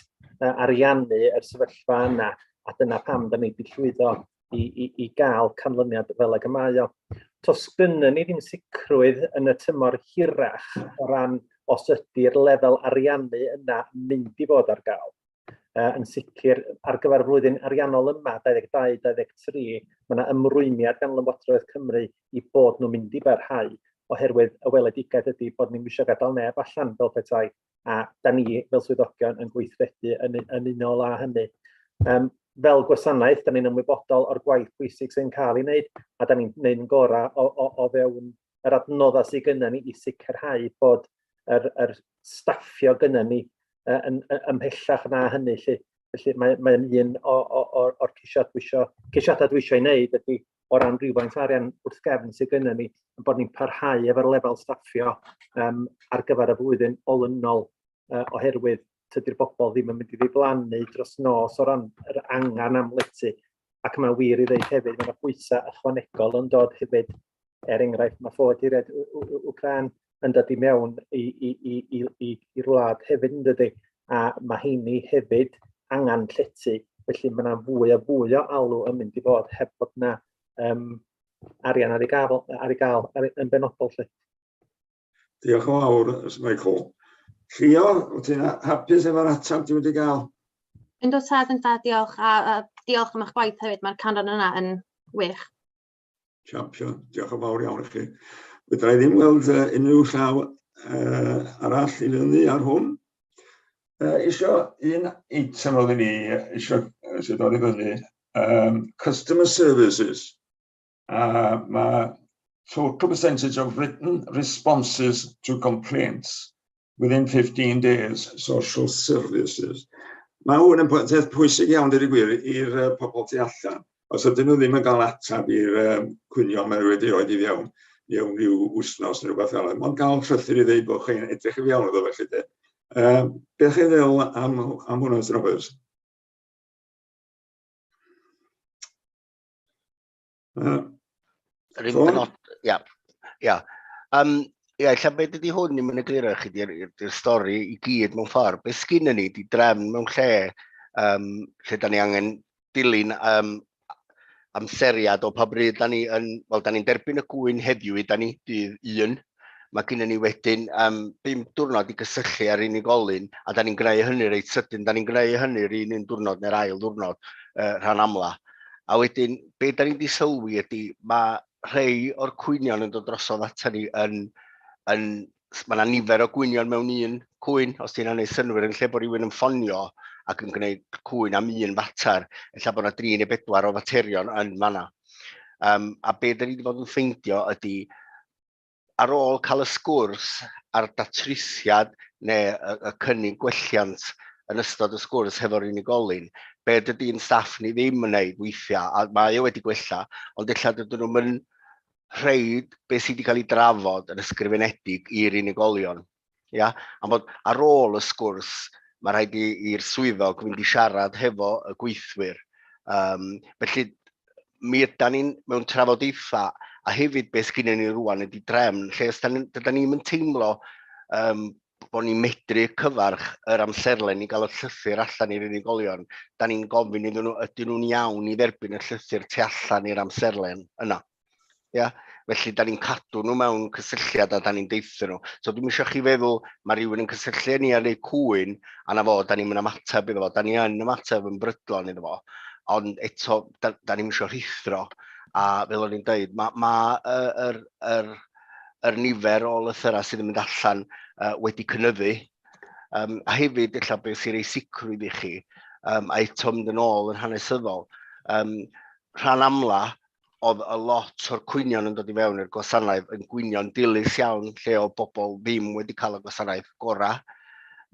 uh, ariannu yr sefyllfa yna, a dyna pam da ni wedi llwyddo i, i, i gael canlyniad fel ag y mae o. Tos gynnon ni ddim sicrwydd yn y tymor hirach o ran os ydy'r lefel ariannu yna mynd i fod ar gael. Uh, yn sicr, ar gyfer y flwyddyn ariannol yma, 22-23, mae yna ymrwymiad gan Lywodraeth Cymru i bod nhw'n mynd i barhau, oherwydd y weledigaeth ydy bod ni'n eisiau gadael neb allan fel petai, a da ni fel swyddogion yn gweithredu yn, yn unol â hynny. Um, fel gwasanaeth, da ni'n ymwybodol o'r gwaith pwysig sy'n cael ei wneud, a da ni'n gwneud yn gorau o, o, o fewn yr adnoddau sydd gynna ni i sicrhau bod yr, yr staffio gynna ni yn, yn, ymhellach na hynny. Lly. Felly mae'n mae un o'r ceisiad dwi isio, ceisiadau dwi eisiau ei wneud ydy o ran rhywfaint arian wrth gefn sydd gynna ni, yn bod ni'n parhau efo'r lefel staffio um, ar gyfer y flwyddyn olynol uh, oherwydd tydi'r bobl ddim yn mynd i ddiflannu dros nos o ran yr angen am lety. Ac mae'n wir i ddeud hefyd, mae yna bwysau ychwanegol yn dod hefyd. Er enghraifft, mae ffoaduriaid Wcráin yn dod i mewn i, i, i, i, i, i'r wlad hefyd yn dydy. A mae heini hefyd angen llety, felly mae yna fwy a fwy o alw yn mynd i fod heb fod yna um, arian ar ei gael, ar ei gael ar, yn benodol. Lle. Diolch yn fawr, Michael. Llio, wyt ti'n hapus efo'r ateb ti wedi gael? Yndw tad, yn dad, diolch. A, a diolch am eich gwaith hefyd, mae'r canran yna yn wych. Champion, diolch yn fawr iawn i chi. Fedra i ddim weld unrhyw llaw arall i fyny ar hwn. Isio un eitem oedden ni isio sydd dod i fyny, customer services. Mae total percentage of written responses to complaints within 15 days, social services. Mae hwn yn peth pwysig iawn, dweud y gwir, i'r pobl tu allan. Os ydyn nhw ddim yn cael ateb i'r cwynion maen nhw wedi rhoi i fewn, mewn rhyw wythnos neu rhywbeth fel yna, mae'n cael llythyr i ddeud bod chi'n edrych i fewn iddo felly de. Beth chi'n feddwl am hwnna, Mr Roberts? Yr un benod, ia, ia. Ia, ella beth ydy hwn ddim yn egluro i chi, di'r stori i gyd mewn ffordd. Beth sgyn ni di drefn mewn lle, lle da ni angen dilyn amseriad o pa bryd da ni yn, wel, da ni'n derbyn y gŵyn heddiw i da ni, dydd 1. Mae gennym ni wedyn 5 diwrnod i gysylltu â'r unigolyn, a da ni'n gwneud hynny reit sydyn, da ni'n gwneud hynny'r un diwrnod neu'r ail ddiwrnod rhan amla. A wedyn, be da ni wedi sylwi ydy, mae rhai o'r cwynion yn dod drosodd ata ni yn mae yna nifer o gwynion mewn un cwyn, os ti'n gwneud synnwyr, yn lle bod rhywun yn ffonio ac yn gwneud cwyn am un fater, ella bod yna 3 neu 4 o faterion yn fanna. A be da ni wedi bod yn ffeindio ydy, ar ôl cael y sgwrs a'r datrysiad neu y cynnig gwelliant yn ystod y sgwrs hefo'r unigolyn, be dydy'n staff ni ddim yn neud weithiau, a mae o wedi gwella, ond ella dydyn nhw'n yn rhaid beth sydd wedi cael ei drafod yn ysgrifenedig i'r unigolion. Ia? Am bod ar ôl y sgwrs, mae rhaid i'r swyddog fynd i siarad hefo y gweithwyr. Felly, mi ydan ni'n mewn trafodaethau, a hefyd beth sgynnon ni rŵan ydy drefn, lle os dydan ni'm yn teimlo bod ni'n medru cyfarch yr amserlen i gael y llythyr allan i'r unigolion, da ni'n gofyn iddyn nhw, ydyn nhw'n iawn i dderbyn y llythyr tu allan i'r amserlen yna. Ia? Felly, da ni'n cadw nhw mewn cysylltiad a da ni'n deithio nhw. So, dwi'm isio chi feddwl mae rhywun yn cysylltu â ni ar ei cwyn, a na fo, da ni'n mynd ymateb iddo fo. Da ni yn ymateb yn brydlon iddo fo, ond eto, da ni'n isio rhuthro. A fel o'n i'n dweud, mae ma, yr nifer o lythyrau sydd yn mynd allan wedi cynyddu. A hefyd, ella beth sy'n rhoi sicrwydd i chi, a eto mynd yn ôl yn hanesyddol, rhan amla oedd y lot o'r cwynion yn dod i fewn i'r gwasanaeth yn gwynion dilys iawn, lle oedd bobl ddim wedi cael y gwasanaeth gorau.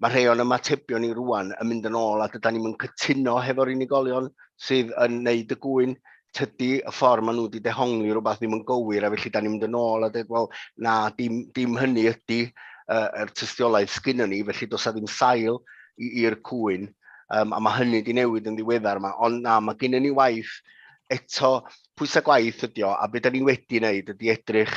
Mae rhai o'n ymatebion ni rŵan yn mynd yn ôl a dydan ni'm yn cytuno hefo'r unigolion sydd yn neud y gŵyn. Tydi y ffordd maen nhw wedi dehongli rhywbeth ddim yn gywir, a felly da ni'n mynd yn ôl a dweud, wel, na, dim hynny ydy yr tystiolaeth sgynnon ni, felly does 'na ddim sail i'r cwyn, a mae hynny wedi newid yn ddiweddar yma. Ond na, mae gennym ni waith eto, pwysau gwaith ydi o, a be da ni wedi wneud ydy edrych,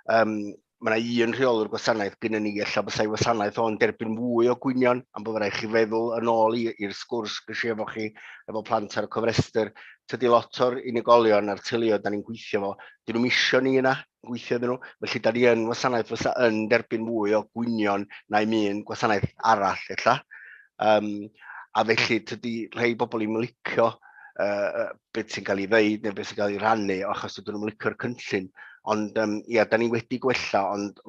mae yna un rheolwr gwasanaeth gyda ni, ella bysa'i wasanaeth o'n derbyn mwy o gwynion, am bod rhaid chi feddwl yn ôl i'r sgwrs gysi efo chi, efo plant ar y cofrestr. Tydi lot o'r unigolion a'r teuluoedd da ni'n gweithio fo, dyn nhw'm isio ni yna gweithio iddyn nhw, felly da ni yn wasanaeth fysa yn derbyn mwy o gwynion na i'm un gwasanaeth arall ella. A felly tydi rhai bobl i'm licio beth sy'n cael ei ddeud neu beth sy'n cael ei rannu, achos dydyn nhw'n licio'r cynllun. Ond ia, da ni wedi gwella, ond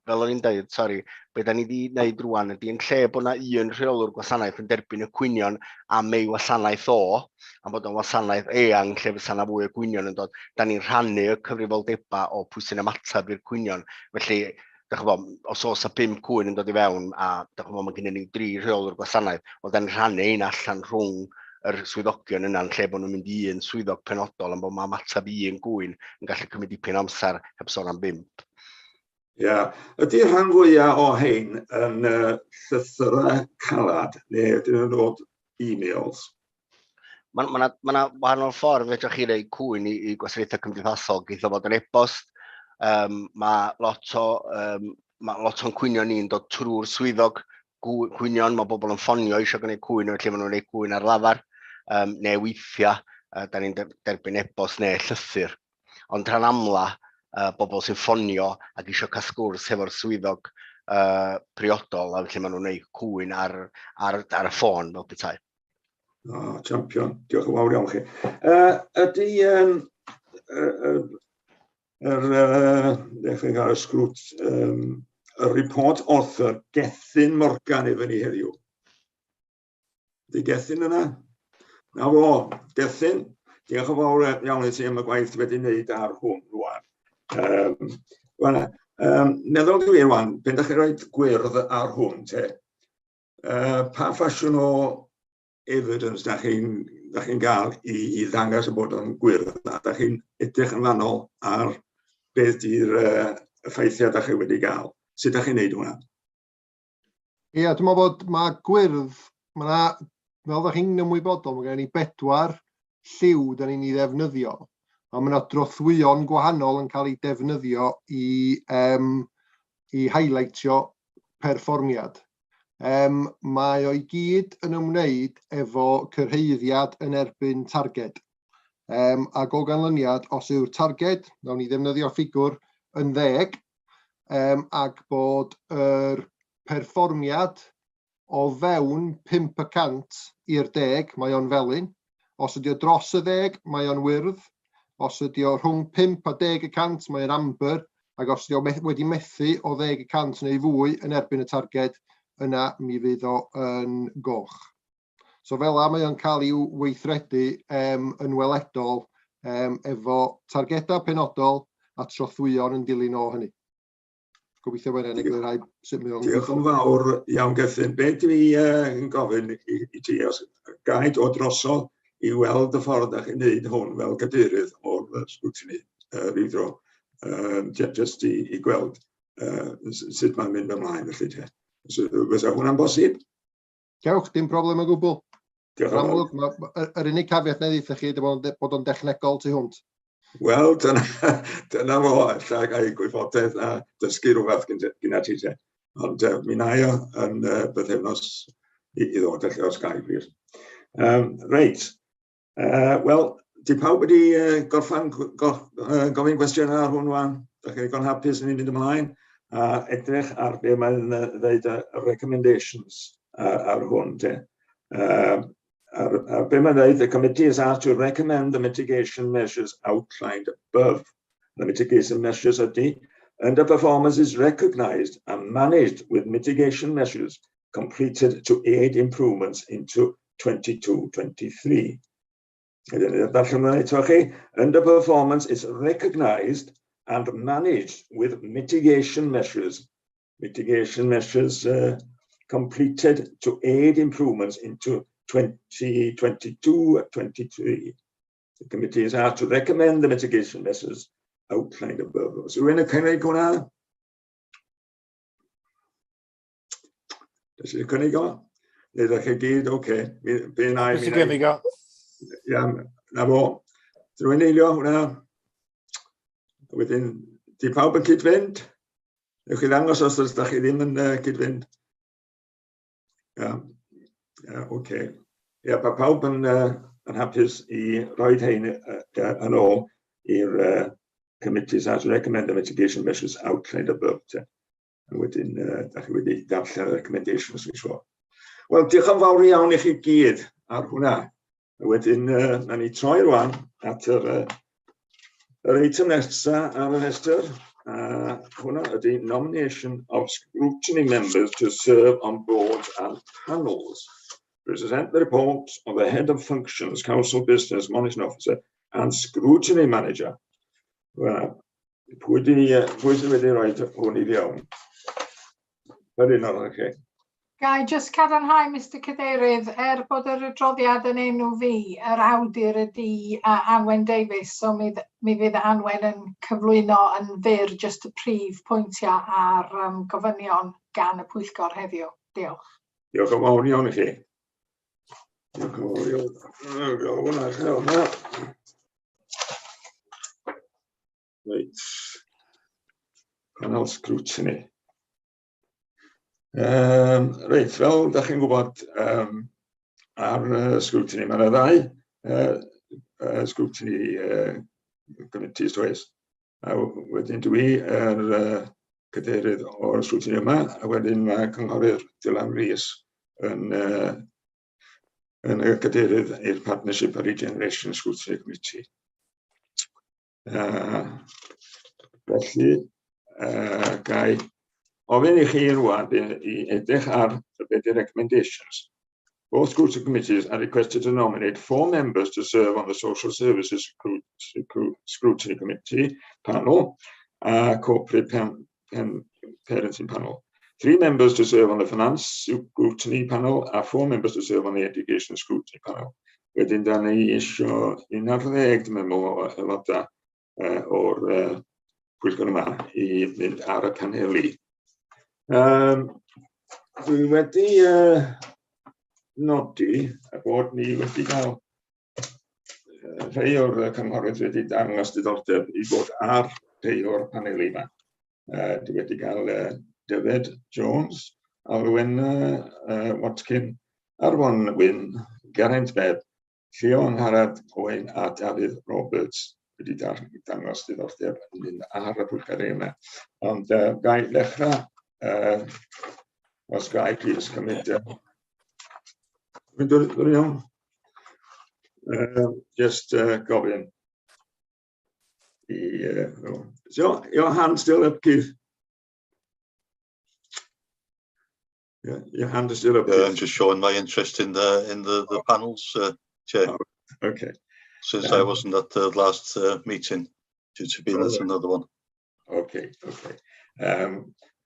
fel o'n i'n dweud, sori, be da ni wedi wneud rŵan ydy yn lle bod na un rheolwr gwasanaeth yn derbyn y cwynion am ei wasanaeth o, am bod o'n wasanaeth eang lle fysa na fwy o gwynion yn dod, da ni'n rhannu y cyfrifoldebau o pwy sy'n ymateb i'r cwynion. Felly, dach ch'mo', os oes 'na 5 cwyn yn dod i fewn, a dach ch'mo', mae gennym ni 3 rheolwr gwasanaeth, wel, da ni'n rhannu ein allan rhwng yr swyddogion yna yn lle bod nhw'n mynd i un swyddog penodol, am bod mae ymateb i un gŵyn yn gallu cymryd dipyn o amser heb sôn am 5. Ia, ydy rhan fwyaf o hein yn llythyrau calad neu ydyn nhw'n dod e-mails? Mae ma wahanol ffordd fedrwch chi roi cwyn i gwasanaethau cymdeithasol, geith o fod yn e-bost. Mae lot o, ma lot o'n cwynion ni'n dod trwy'r swyddog cwynion, mae bobl yn ffonio eisiau gwneud cwyn, felly maen nhw'n gwneud cwyn ar lafar, neu weithiau, da ni'n derbyn e-bost neu llythyr. Ond rhan amla, bobl sy'n ffonio ac eisiau cael sgwrs hefo'r swyddog priodol, a felly maen nhw'n gwneud cwyn ar y ffôn fel petai. O, champion. Diolch yn fawr iawn chi. Ydy Yr, ddechrau gael y sgrwt, y report author Gethin Morgan i fyny heddiw. Di Gethin yna? Na fo, Gethin, diolch yn fawr iawn i ti am y gwaith wedi wneud ar hwn rwan. Rwan, meddwl dwi rwan, pen da chi'n rhoi gwyrdd ar hwn te, pa ffasiwn o evidence da chi'n da chi gael i ddangos y bod o'n gwyrdd? Da chi'n edrych yn fanol ar beth di'r effeithiau da chi wedi gael? Sut da chi'n neud hwnna? Ie, dwi'n meddwl bod mae gwyrdd, mae yna, fel ydych chi'n ymwybodol, mae gen i bedwar lliw da ni'n ei ddefnyddio. A mae yna drothwyon gwahanol yn cael eu defnyddio i highlightio perfformiad. Mae o i gyd yn ymwneud efo cyrhaeddiad yn erbyn targed. Ac o ganlyniad, os yw'r targed, nawn ni ddefnyddio ffigwr yn 10, ac bod yr perfformiad o fewn 5% i'r 10, mae o'n felyn. Os ydy o dros y 10, mae o'n wyrdd. Os ydy o rhwng 5 a 10%, mae o'n amber. Ac os ydy o wedi methu o 10% neu fwy yn erbyn y targed, yna mi fydd o yn goch. So fel 'a mae o'n cael i'w weithredu yn weledol efo targedau penodol a trothwyon yn dilyn o hynny. Gobeithio bod hynny'n eglurhau sut mae o'n Diolch yn fawr iawn, Gethin. Be dwi yn gofyn i ti, os ga i dod drosodd i weld y ffordd da chi'n neud hwn fel cadeirydd o'r scrutiny rhyw dro, just i gweld sut mae'n mynd ymlaen felly te. So, fysa hwnna'n bosib? Cewch, dim problem o gwbl. Diolch yn fawr. Amlwg, yr unig caveat na i ddeutha chi ydy bod o'n dechnegol tu hwnt. Wel, dyna fo, ella gael gwybodaeth a dysgu rhywbeth gyda ti te. Ond mi wna i o yn bythefnos i ddod, felly os ga i, plîs. Reit. Wel, di pawb wedi gorffan gofyn gwestiynau ar hwn wan? Da chi'n ddigon hapus yn mynd ymlaen a edrych ar be mae'n dweud y recommendations ar hwn te. Ar be mae'n dweud, the committee is asked to recommend the mitigation measures outlined above. The mitigation measures ydy, underperformance is recognised and managed with mitigation measures completed to aid improvements into 22-23. Darllen hwnna eto chi. Underperformance is recognised and managed with mitigation measures. Mitigation measures completed to aid improvements into 2022-23. The committee is asked to recommend the mitigation measures outlined above. So rhywun yn cynnig hwnna? Does eisiau cynnig o? Neu ddech chi gyd, oce. Be na i mi gynnig o. Iawn, na fo. Rwy'n eilio hwnna. Wedyn, di pawb yn cyd-fynd? Newch chi ddangos os ydych chi ddim yn cyd-fynd. Ia, ia, oce. Ia, mae pawb yn hapus i roi hein yn ôl i'r committees as recommend the mitigation measures outlined above. Te. A wedyn, da chi wedi darllen y recommendations, dwi'n siŵr. Wel, diolch yn fawr iawn i chi gyd ar hwnna. A wedyn, na ni troi rwan at yr eitem nesaf ar y rhestr. A hwnna ydy nomination of scrutiny members to serve on boards and panels. Present the report of the Head of Functions, Council Business Monitoring Officer and Scrutiny Manager. Wel, pwy sydd wedi rhoi hwn i fewn? Yr un o'r chi. Ga i jyst cadarnhau, Mr Cadeirydd, er bod yr adroddiad yn enw fi, yr awdur ydy Anwen Davies, so mi fydd Anwen yn cyflwyno yn fyr jyst y prif pwyntiau ar gofynion gan y pwyllgor heddiw. Diolch. Diolch yn fawr iawn i chi. Diolch yn fawr iawn. Hwnna, hwnna. Reit. Panel scrutiny. Reit, fel da chi'n gwybod, ar scrutiny, mae yna ddau scrutiny committees, does? A wedyn dwi yr cadeirydd o'r scrutiny yma, a wedyn mae cynghorydd Dylan Rees yn y cadeirydd i'r Partnership a Regeneration Scrutiny Committee. Felly, gai ofyn i chi rwan i edrych ar be di recommendations. Both groups of committees are requested to nominate four members to serve on the Social Services Scrutiny Committee panel, a Corporate Parenting Panel. Three members to serve on the Finance Scrutiny Panel a four members to serve on the Education Scrutiny Panel. Wedyn, da ni isio 11, dwi'n meddwl, o aelodau o'r pwyllgor yma i fynd ar y paneli. Dwi wedi nodi y bod ni wedi cael rhai o'r cynghorydd wedi dangos diddordeb i fod ar rhai o'r paneli yma. Dwi wedi cael Dyfed Jones, Alwena Watkin, Arfon Wyn, Geraint Bebb, Llio Angharad Owen a Dafydd Roberts wedi dangos diddordeb yn mynd ar y pwyllgor yma. Ond gai ddechrau, os gai, please, cymryd... Mynd o'r iawn? Just gofyn i... So, your hand still up, Keith? Yeah, your hand is still up. Yeah, I'm just showing my interest in the panels, Chair. Oh, okay. Since I wasn't at the last meeting, due to being at another one. Okay.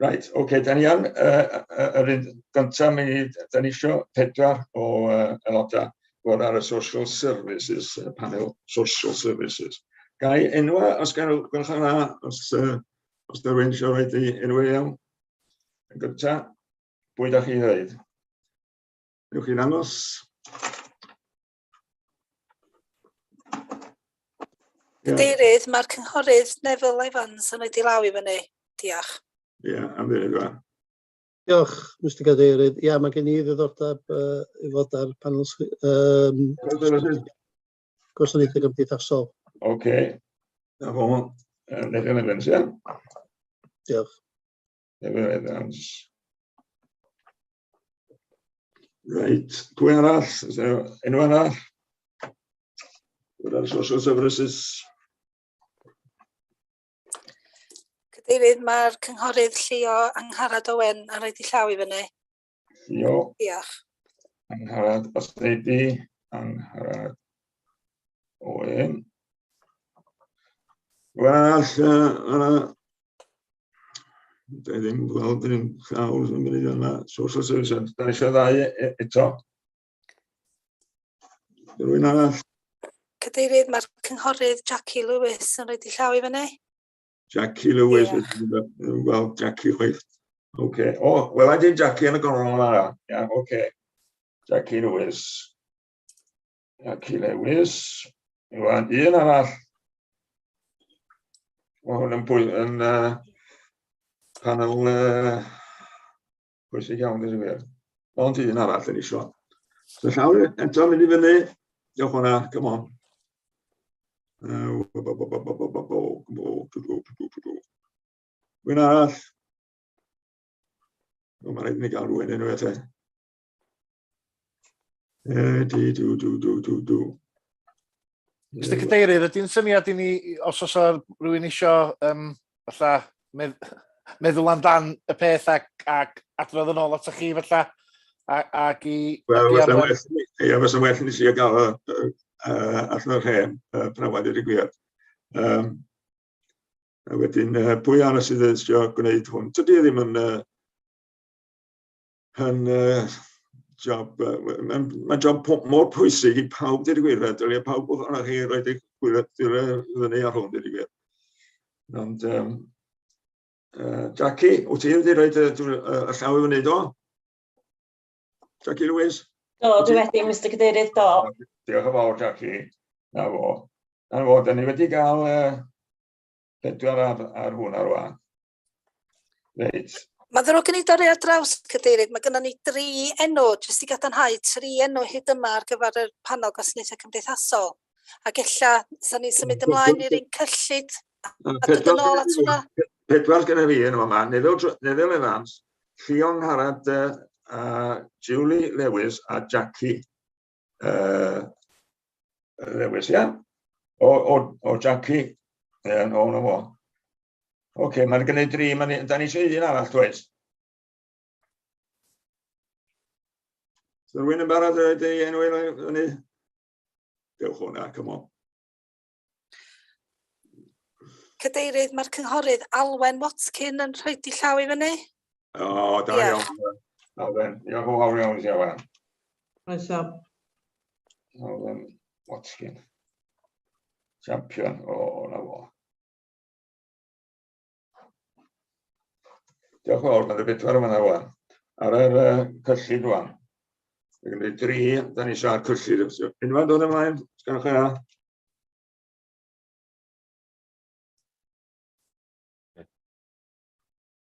Right, okay, da ni yn, yr un gyntaf, mi, da ni isio pedwar o aelodau fod ar y Social Services panel, Social Services. Gai enwa, os gael gwelwch yn dda, os da rhywun eisiau rhoi ei enw iawn? Yn gyntaf, pwy da chi ddweud? Newch chi ddangos? Ie. Cadeirydd, mae'r cynghorydd Neville Evans yn rhoi law i fyny. Diolch. Ie, am funud rwan. Diolch, Mr Cadeirydd. Ia, mae gen i ddiddordeb i fod ar panel gwasanaethau cymdeithasol. Oce. Na fo. Neville Evans, ie? Diolch. Neville Evans. Reit, pwy arall? Oes 'na enw arall? Bod ar Social Services. Cadeirydd, mae'r cynghorydd Llio Angharad Owen yn rhoi ei llaw i fyny. Llio Diolch. Angharad, os di, Angharad Owen. Rhywun arall, yna, dwi ddim gweld yr un llaw yn mynd yna, Social Services, da ni eisiau ddau eto. Rhywun arall? Cadeirydd, mae'r cynghorydd Jackie Lewis yn rhoi ei llaw i fyny. Jackie Lewis, ddim yn gweld Jackie chwaith. Oce. O, wel, I did Jackie yn y gornel yna. Ia, oce. Jackie Lewis. Jackie Lewis. Rwan, un arall. Mae hwn yn panel pwysig iawn, dwi'n gwir. Ond un arall yn isio. So llaw eto mynd i fyny. Diolch hwnna, come on. Rhywun arall? O, mae'n rhaid i ni gael rhywun unwaith eto. Di, du, du, du, du, du. Mr Cadeirydd, ydy'n syniad i ni, os oes rhywun isio fatha, meddwl amdan y peth ac adrodd yn ôl atoch chi fatha, ac i... Wel, fysa well, ie, fysa well nes i gael allan o'r hen pnawn, dweud y gwir. A wedyn, pwy arall sydd eisiau gwneud hwn? Tydi e ddim yn job, mae'n ma job mor pwysig i pawb, dweud y gwir, dylia pawb ohonoch chi roed eich dwylo fyny ar hwn, dweud y gwir. Ond, Jackie, wyt ti wedi rhoi y llaw i fyny, do? Jackie Lewis? Do, dwi wedi, Mr Cadeirydd, do. Diolch yn fawr, Jackie. Na fo. Na fo, da ni wedi gael pedwar ar hwnna rwan. Reit. Mae ddrwg gen i dorri ar draws, Cadeirydd. Mae gennym ni dri enw, jyst i gadarnhau, tri enw hyd yma ar gyfer y panel gwasanaethau cymdeithasol. Ac ella, sa ni'n symud ymlaen i'r un cyllid a dod yn ôl at hwnna. Pedwar gyda fi yn yma, Neville Evans, Llio Angharad, a Julie Lewis a Jackie Lewis, ia? O Jackie, ie, o, na fo. Oce, okay, mae'n gwneud dri, mae'n, da ni eisiau un arall, dweud. So rhywun yn barod i roed ei enw i fyny? Dewch hwnna, come on. Cadeirydd, mae'r cynghorydd Alwen Watkin yn rhoi di llaw i fyny. O, da iawn. Alwen, diolch yn fawr iawn i ti, Alwen. Croeso. Alwen Watkin. Champion, o, na fo. Diolch yn fawr, mae'n bedwar yma wan. Ar yr uh, cyllid wan. Mae gen i dri, da ni siarad cyllid. Unwaith dod ymlaen, sgan chi yna?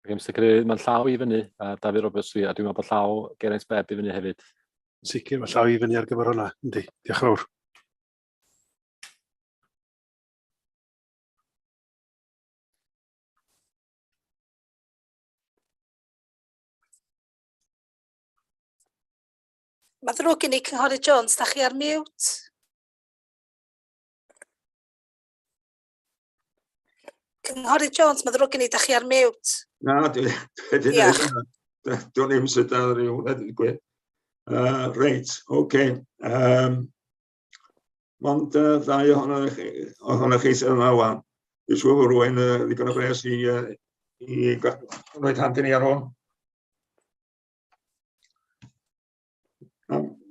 Ac Mr Cadeirydd, mae'n llaw i fyny, a Dafydd Roberts fi, a dwi'n meddwl bod llaw Geraint Bebb i fyny hefyd. Yn sicr, mae llaw i fyny ar gyfer hwnna, yndi. Diolch yn fawr. Mae ddrwg gen i, Cynghorydd Jones, da chi ar mute? Cynghorydd Jones, mae ddrwg gen i, da chi ar mute. Na, dwi wedi dweud. Dwi'n ddim sydd ar ryw hwnna, dwi'n gweud. Reit, oce. Okay. Mond ddau ohonoch chi, ohonoch chi sydd yma wan. Dwi'n siŵr bod rhywun ddigon o bres i, i rhoi hand i ni ar hwn.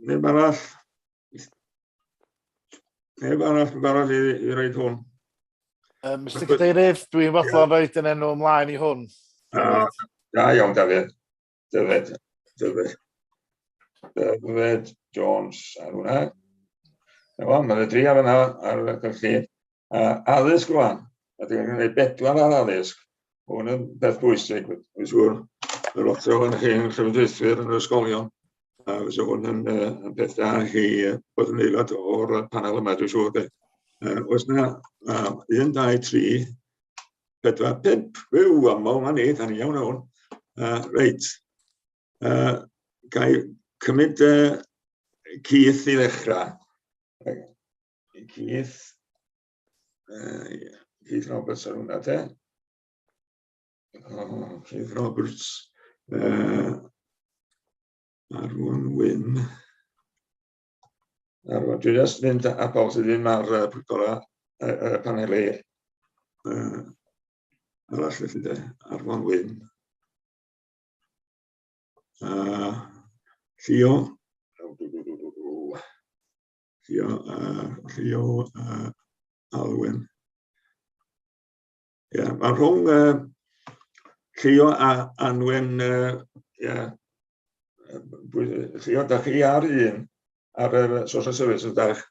Neb arall? Neb arall yn barod i, i roed hwn? Mr Cadeirydd, dwi'n fodlon yeah. roed yn enw ymlaen i hwn. Da iawn, Dafydd. Dyfed, Dyfed. Dyfed Jones ar hwnna. Na fo, mae'n dri ar yna ar y cyllid. Addysg rwan. A dwi'n gwneud bedwar ar addysg. Hwn yn beth bwysig, dwi'n siŵr. Mae lot ohonoch chi'n llywodraethwyr yn yr ysgolion. A fysa hwn yn, yn peth da i chi bod yn aelod o'r panel yma, dwi'n siŵr. De. Oes na 1, 2, 3, 4, 5. Wyw, am o'n ni, da ni iawn o hwn. Reit. Ga i cymryd Keith i ddechrau. Keith. Keith Roberts ar hwnna, te. Oh, Keith Roberts. Arfon Wyn. Arfon, dwi'n just mynd ar bobl sydd ddim ar uh, pwyllgora uh, paneli arall felly de. Arfon Wyn. Llio. Llio, Llio Alwyn. Ie, yeah, mae rhwng Llio a Anwen, yeah, Llio, da chi ar un ar yr social services, dach?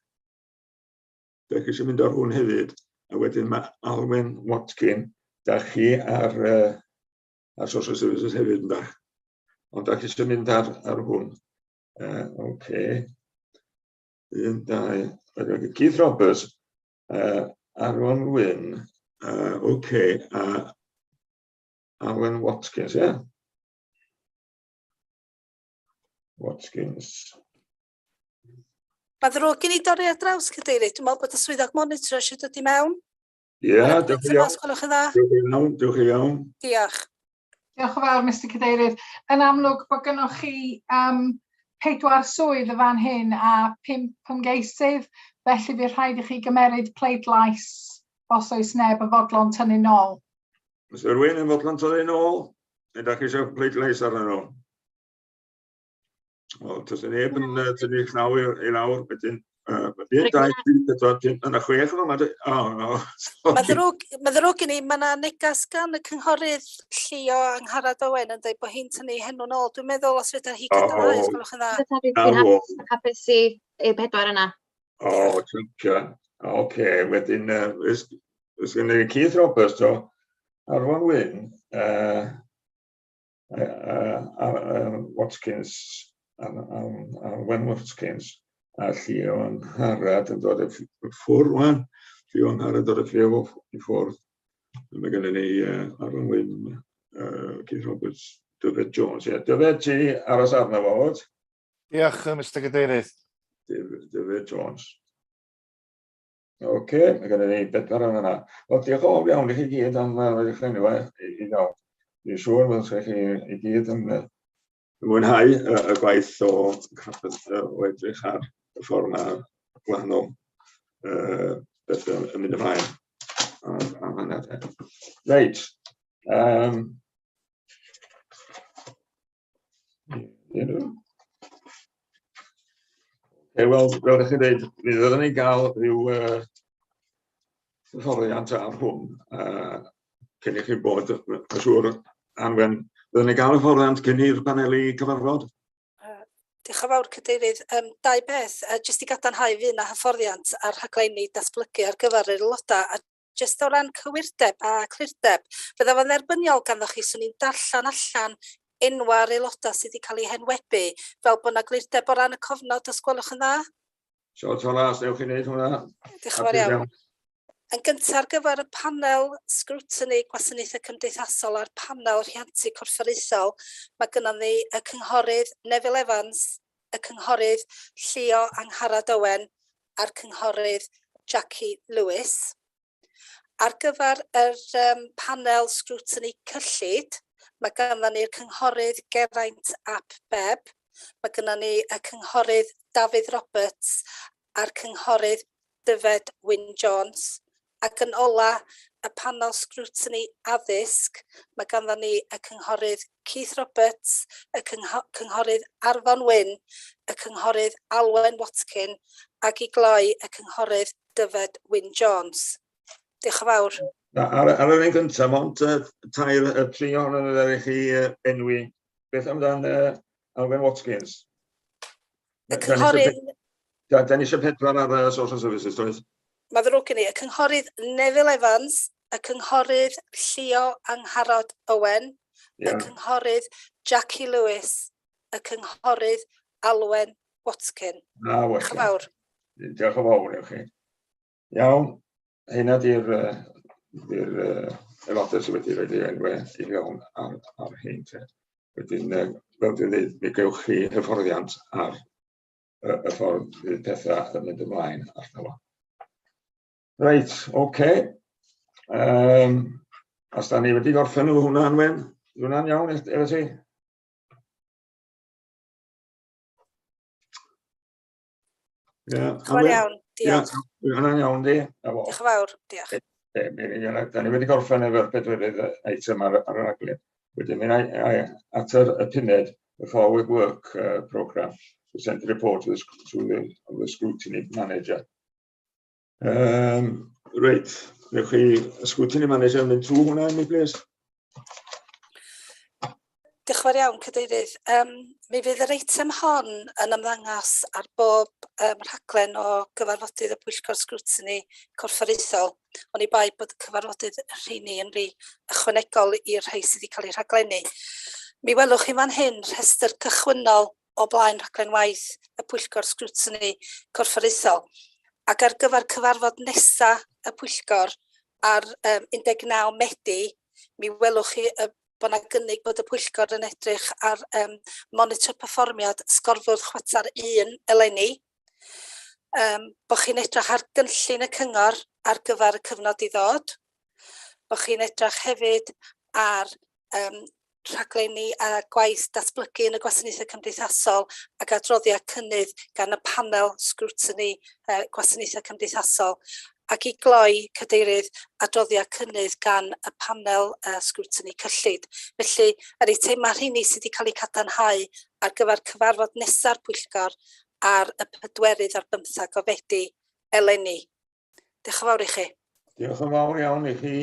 Da chi eisiau mynd ar hwn hefyd, a wedyn mae Alwyn Watkin, da chi ar, ar social services hefyd, yndach? Ond da chi eisiau mynd ar, ar hwn. Okay. Un, dau, Keith Roberts, Aaron Wyn, okay, a Alan Watkins, ie? Yeah? Watkins. Mae ddrwg gen i dorri ar draws, Cadeirydd. Dwi'n meddwl bod y swyddog monitro eisiau dod i mewn. Ie, yeah, diolch yn iawn. Gwelwch yn dda. Diolch yn iawn, diolch yn iawn. Diolch. Diolch yn fawr, Mr Cadeirydd. Yn amlwg bod gennych chi 4 swydd y fan hyn a 5 ymgeisydd, felly fydd rhaid i chi gymeryd pleidlais os oes neb yn fodlon tynnu nôl. Os yw rhywun yn fodlon tynnu nôl, neu da chi eisiau pleidlais arnyn nhw? Wel, tas neb yn tynnu llaw i, i lawr, wedyn, 1, 2, 3, 4, 5, yna 6 yma, oh, no. Mae ddrwg, mae ddrwg gen i, mae yna negas gan y cynghorydd Llio Angharad Owen yn dweud bod hi'n tynnu henw nôl. Dwi'n meddwl os fedra hi cadarnhau, os gwelwch yn dda. Dwi'n hapus i pedwar yna. O, champion. Oce, wedyn, uh, gen i Keith Roberts, to, Arfon Wyn, Watkins, a Wen Watkins, a Llio Angharad yn dod i ffwrdd wan. Llio Angharad yn dod i ffwrdd. Mae gennym ni Arfon Wyn, Keith Roberts, Dyfed Jones. Ie, Dyfed, ti aros arno fo, fod? Diolch, Mr Cadeirydd. Dyfed Jones. Oce, mae gennym ni bedwar yn yna. Wel, diolch yn fawr iawn i chi gyd am roed eich enwau i fewn. Dwi'n siŵr bod chi i gyd yn mwynhau y gwaith o edrych ar y ffordd mae gwahanol bethau yn mynd ymlaen. Ar hynna. Reit. Okay, wel, fel ydych chi'n dweud, mi fyddwn ni'n gael rhyw hyfforddiant ar hwn cyn i chi bod, mae'n siŵr, Anwen, fyddwn ni'n gael hyfforddiant cyn i'r paneli cyfarfod? Diolch yn fawr, Cadeirydd. Dau beth, jyst i gadarnhau fydd yna hyfforddiant ar rhaglenni datblygu ar gyfer yr aelodau, a jyst o ran cywirdeb a clirdeb, fydda fo'n dderbyniol ganddo chi, swn i'n darllen allan enwa'r aelodau sydd wedi cael eu henwebu, fel bod yna glirdeb o ran y cofnod, os gwelwch yn dda? So, Thomas, newch chi wneud hwnna? Diolch yn fawr iawn. Yn gyntaf, ar gyfer y panel sgrwtini gwasanaethau cymdeithasol a'r panel rhiantu corfforaethol, mae gynnon ni y cynghorydd Neville Evans, y cynghorydd Llio Angharad Owen a'r cynghorydd Jackie Lewis. Ar gyfer yr panel sgrwtini cyllid, mae ganddo ni'r cynghorydd Geraint ap Bebb, mae gynnon ni y cynghorydd Dafydd Roberts a'r cynghorydd Dyfed Wyn Jones. Ac yn ola, y panel sgrwtini addysg, mae ganddo ni y cynghorydd Keith Roberts, y cynghorydd Arfon Wyn, y cynghorydd Alwen Watkin, ac i gloi y cynghorydd Dyfed Wyn Jones. Diolch yn fawr. Na, ar yr un gyntaf, mond tair, y tri ohonyn nhw i chi enwi. Beth amdan Alwen Watkins? Y cynghorydd... Da ni eisiau pedwar ar social services, does? Mae ddrwg gen i. Y cynghorydd Neville Evans, y cynghorydd Llio Angharad Owen, y cynghorydd Jackie Lewis, y cynghorydd Alwen Watkin. Ah, Diolch yn fawr. Diolch yn fawr i chi. Iawn, hynna di'r aelodau sydd wedi rhoi eu enwau i fewn ar hyn. Te. Wedyn, fel dwi'n dweud, mi gewch chi hyfforddiant ar y ffordd fydd pethau yn mynd ymlaen allan fo. Reit, oce. Okay. Os da ni wedi gorffen efo hwnna, Anwen, hwnna'n iawn efo ti? Ie, Diolch iawn, diolch. Ie, hwnna'n iawn di. Diolch yn fawr, diolch. Da ni wedi gorffen efo'r pedwerydd eitem ar y rhaglen. Wedyn mynd at y pumed, the Forward Work Programme, to send the report to the scrutiny manager. Reit, newch chi y scrutiny manager mynd trwy hwnna i mi, please? Diolch yn fawr iawn, Cadeirydd. Mi fydd yr eitem hon yn ymddangos ar bob rhaglen o gyfarfodydd y Pwyllgor Sgrwtini Corfforaethol, oni bai bod y cyfarfodydd rheini yn rhy ychwanegol i'r rhai sydd wedi cael eu rhaglennu. Mi welwch chi fan hyn rhestr cychwynnol o blaen rhaglen waith y Pwyllgor Sgrwtini Corfforaethol. Ac ar gyfer cyfarfod nesa y Pwyllgor ar 19 Medi, mi welwch chi bod yna gynnig bod y Pwyllgor yn edrych ar monitor perfformiad sgorfwrdd chwarter 1 eleni, bod chi'n edrych ar gynllun y cyngor ar gyfer y cyfnod i ddod, bod chi'n edrych hefyd ar rhaglenni a gwaith datblygu yn y gwasanaethau cymdeithasol ac adroddiad cynnydd gan y panel sgrwtini gwasanaethau cymdeithasol, ac i gloi, Cadeirydd, adroddiad cynnydd gan y panel sgrwtini cyllid. Felly, yr eitemau rheini sydd wedi cael eu cadarnhau ar gyfer cyfarfod nesa'r Pwyllgor ar y 24 o Fedi eleni. Diolch yn fawr i chi. Diolch yn fawr iawn i chi,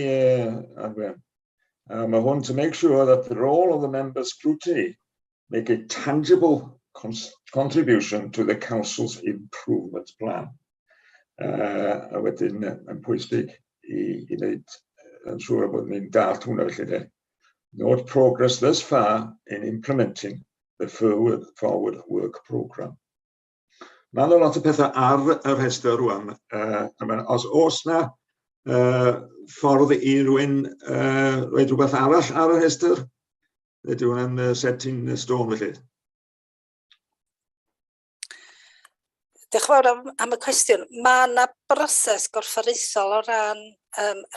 Adrian. Mae hwn to make sure that the role of the member scrutiny make a tangible contribution to the council's improvement plan. A wedyn yn pwysig i wneud yn siŵr bod ni'n dallt hwnna felly de. Note progress thus far in implementing the forward work programme. Mae yna lot o pethau ar y rhestr rwan. Os oes na ffordd i rywun roed rhywbeth arall ar y rhestr, neu ydy hwnna'n set in stone felly? Diolch yn fawr am y cwestiwn. Mae yna broses gorfforaethol o ran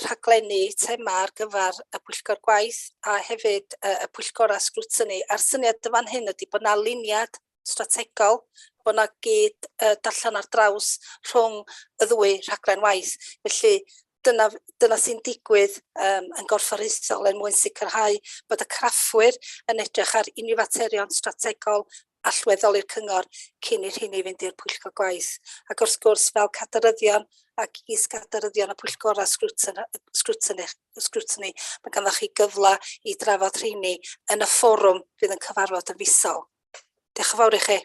rhaglenni thema ar gyfer y pwyllgor gwaith a hefyd y pwyllgorau sgrwtini. A'r syniad yn fan hyn ydy bod yna aliniad strategol, bod yna gyd darllen ar draws rhwng y ddwy rhaglen waith. Felly dyna sy'n digwydd yn gorfforaethol er mwyn sicrhau bod y craffwyr yn edrych ar unrhyw faterion strategol allweddol i'r cyngor cyn i'r rheiny fynd i'r pwyllgor gwaith. Ac wrth gwrs, fel cadeiryddion ac is-gadeiryddion y pwyllgorau scrutiny, mae ganddo chi gyfle i drafod rheiny yn y fforwm fydd yn cyfarfod yn fisol. Diolch yn fawr i chi.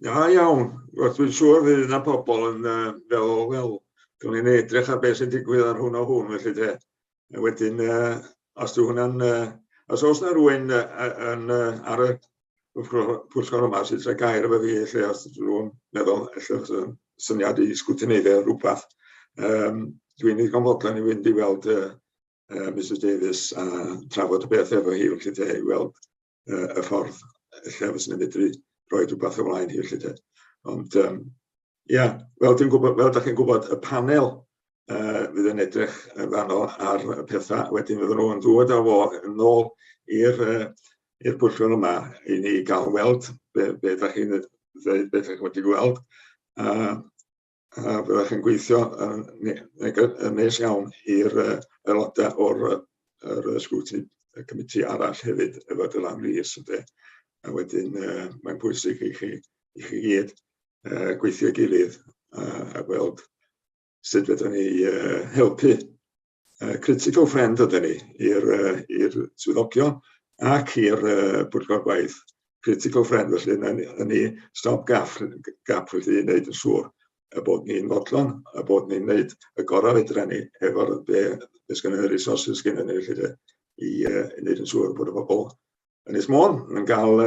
Da iawn. Wel, dwi'n siŵr fydd yna pobl yn feddwl, wel, dwi'n ni'n edrych ar beth sy'n digwydd ar hwn o hwn, felly te. A wedyn, os dyw hwnna'n... Os oes yna rhywun yn, ar y pwyllgor yma sydd eisiau gair efo fi, lle os ydyn nhw'n meddwl, ella fysa syniad i sgwtineiddio rhywbeth, dwi'n ddigon fodlon i fynd i weld Mrs Davies a trafod y beth efo hi, felly te, i weld y ffordd lle fysa ni'n medru rhoi rhywbeth o flaen hi, felly te. Ond, ia, fel dwi'n gwybod, fel dach chi'n gwybod, y panel fydd yn edrych yn fanno ar y pethau, wedyn fydden nhw'n dod â fo yn ôl i'r pwyllgor yma i ni gael weld be dach chi'n dweud, be dach chi wedi gweld, a fyddwch chi'n gweithio yn nes iawn i'r aelodau o'r yr scrutiny committee arall hefyd efo Dylan Rees, ynde. A wedyn mae'n bwysig i chi gyd gweithio gilydd a gweld sut fedrwn ni helpu. Critical friend ydyn ni i'r swyddogion ac i'r pwyllgor gwaith. Critical friend, felly yn ni stop gap felly i wneud yn siŵr y bod ni'n fodlon, y bod ni'n wneud y gorau fedra ni efo'r be sgynnon ni, resources sgynnon ni felly de, i wneud yn siŵr bod y bobl Ynys Môn yn cael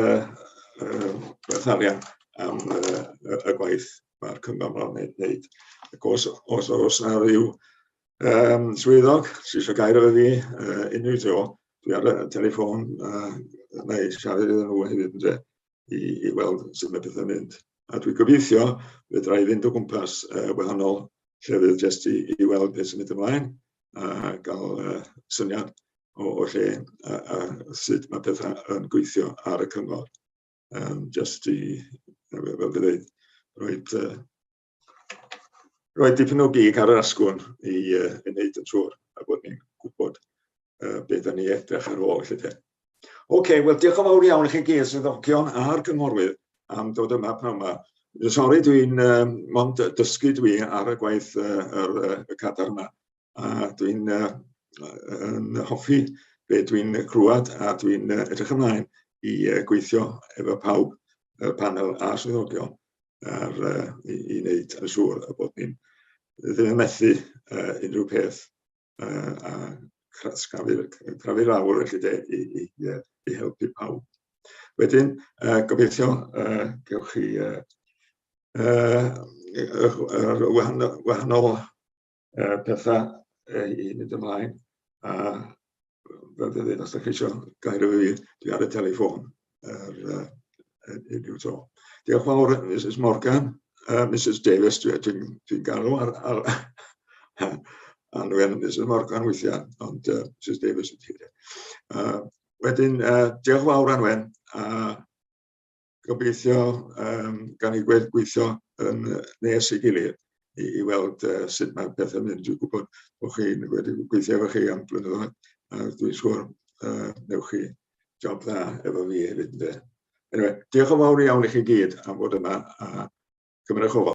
gwerth arian am y gwaith mae'r cyngor ma'n wneud. Ac os oes na ryw swyddog sydd eisiau gair efo fi unrhyw tro, dwi ar y teleffon neu siarad iddyn nhw hefyd ynde, i weld sut mae pethau'n mynd. A dwi'n gobeithio fedra i fynd o gwmpas wahanol llefydd jyst i weld beth sy'n mynd ymlaen a gael syniad o lle a sut mae pethau yn gweithio ar y cyngor. Just i, fel dwi'n dweud, rhoi dipyn o gig ar yr asgwrn i wneud yn siŵr a bod ni'n gwybod beth da ni edrych ar ôl. Felly te. Oce, wel diolch yn fawr iawn i chi gyd swyddogion a'r cynghorwyr am dod yma pnawn yma. Sori, dwi'n mond dysgu dwi ar y gwaith y cadar yma. A dwi'n yn hoffi be dwi'n clywed a dwi'n edrych ymlaen i gweithio efo pawb, y panel a swyddogion, ar, i wneud yn siŵr y bod ni'n ddim yn methu unrhyw peth a crafu lawr felly de, i helpu pawb. Wedyn, gobeithio gewch chi wahanol pethau i fynd ymlaen. A fel dwi'n dweud, os ydych chi eisiau gair efo fi, dwi ar y teleffon ar unrhyw tro. Diolch fawr, Mrs Morgan, Mrs Davies, dwi'n dwi galw ar Anwen Mrs Morgan weithiau, ond Mrs Davies ydy hi. Wedyn, diolch fawr Anwen, a gobeithio gan i gweithio yn nes i gilydd i weld sut mae pethau'n mynd. Dwi'n gwybod bod chi'n wedi gweithio efo chi am blynyddoedd, a dwi'n siŵr newch chi job dda efo fi hefyd. Ynde? Anyway, diolch yn fawr iawn i chi gyd am fod yma a cymryd ofal.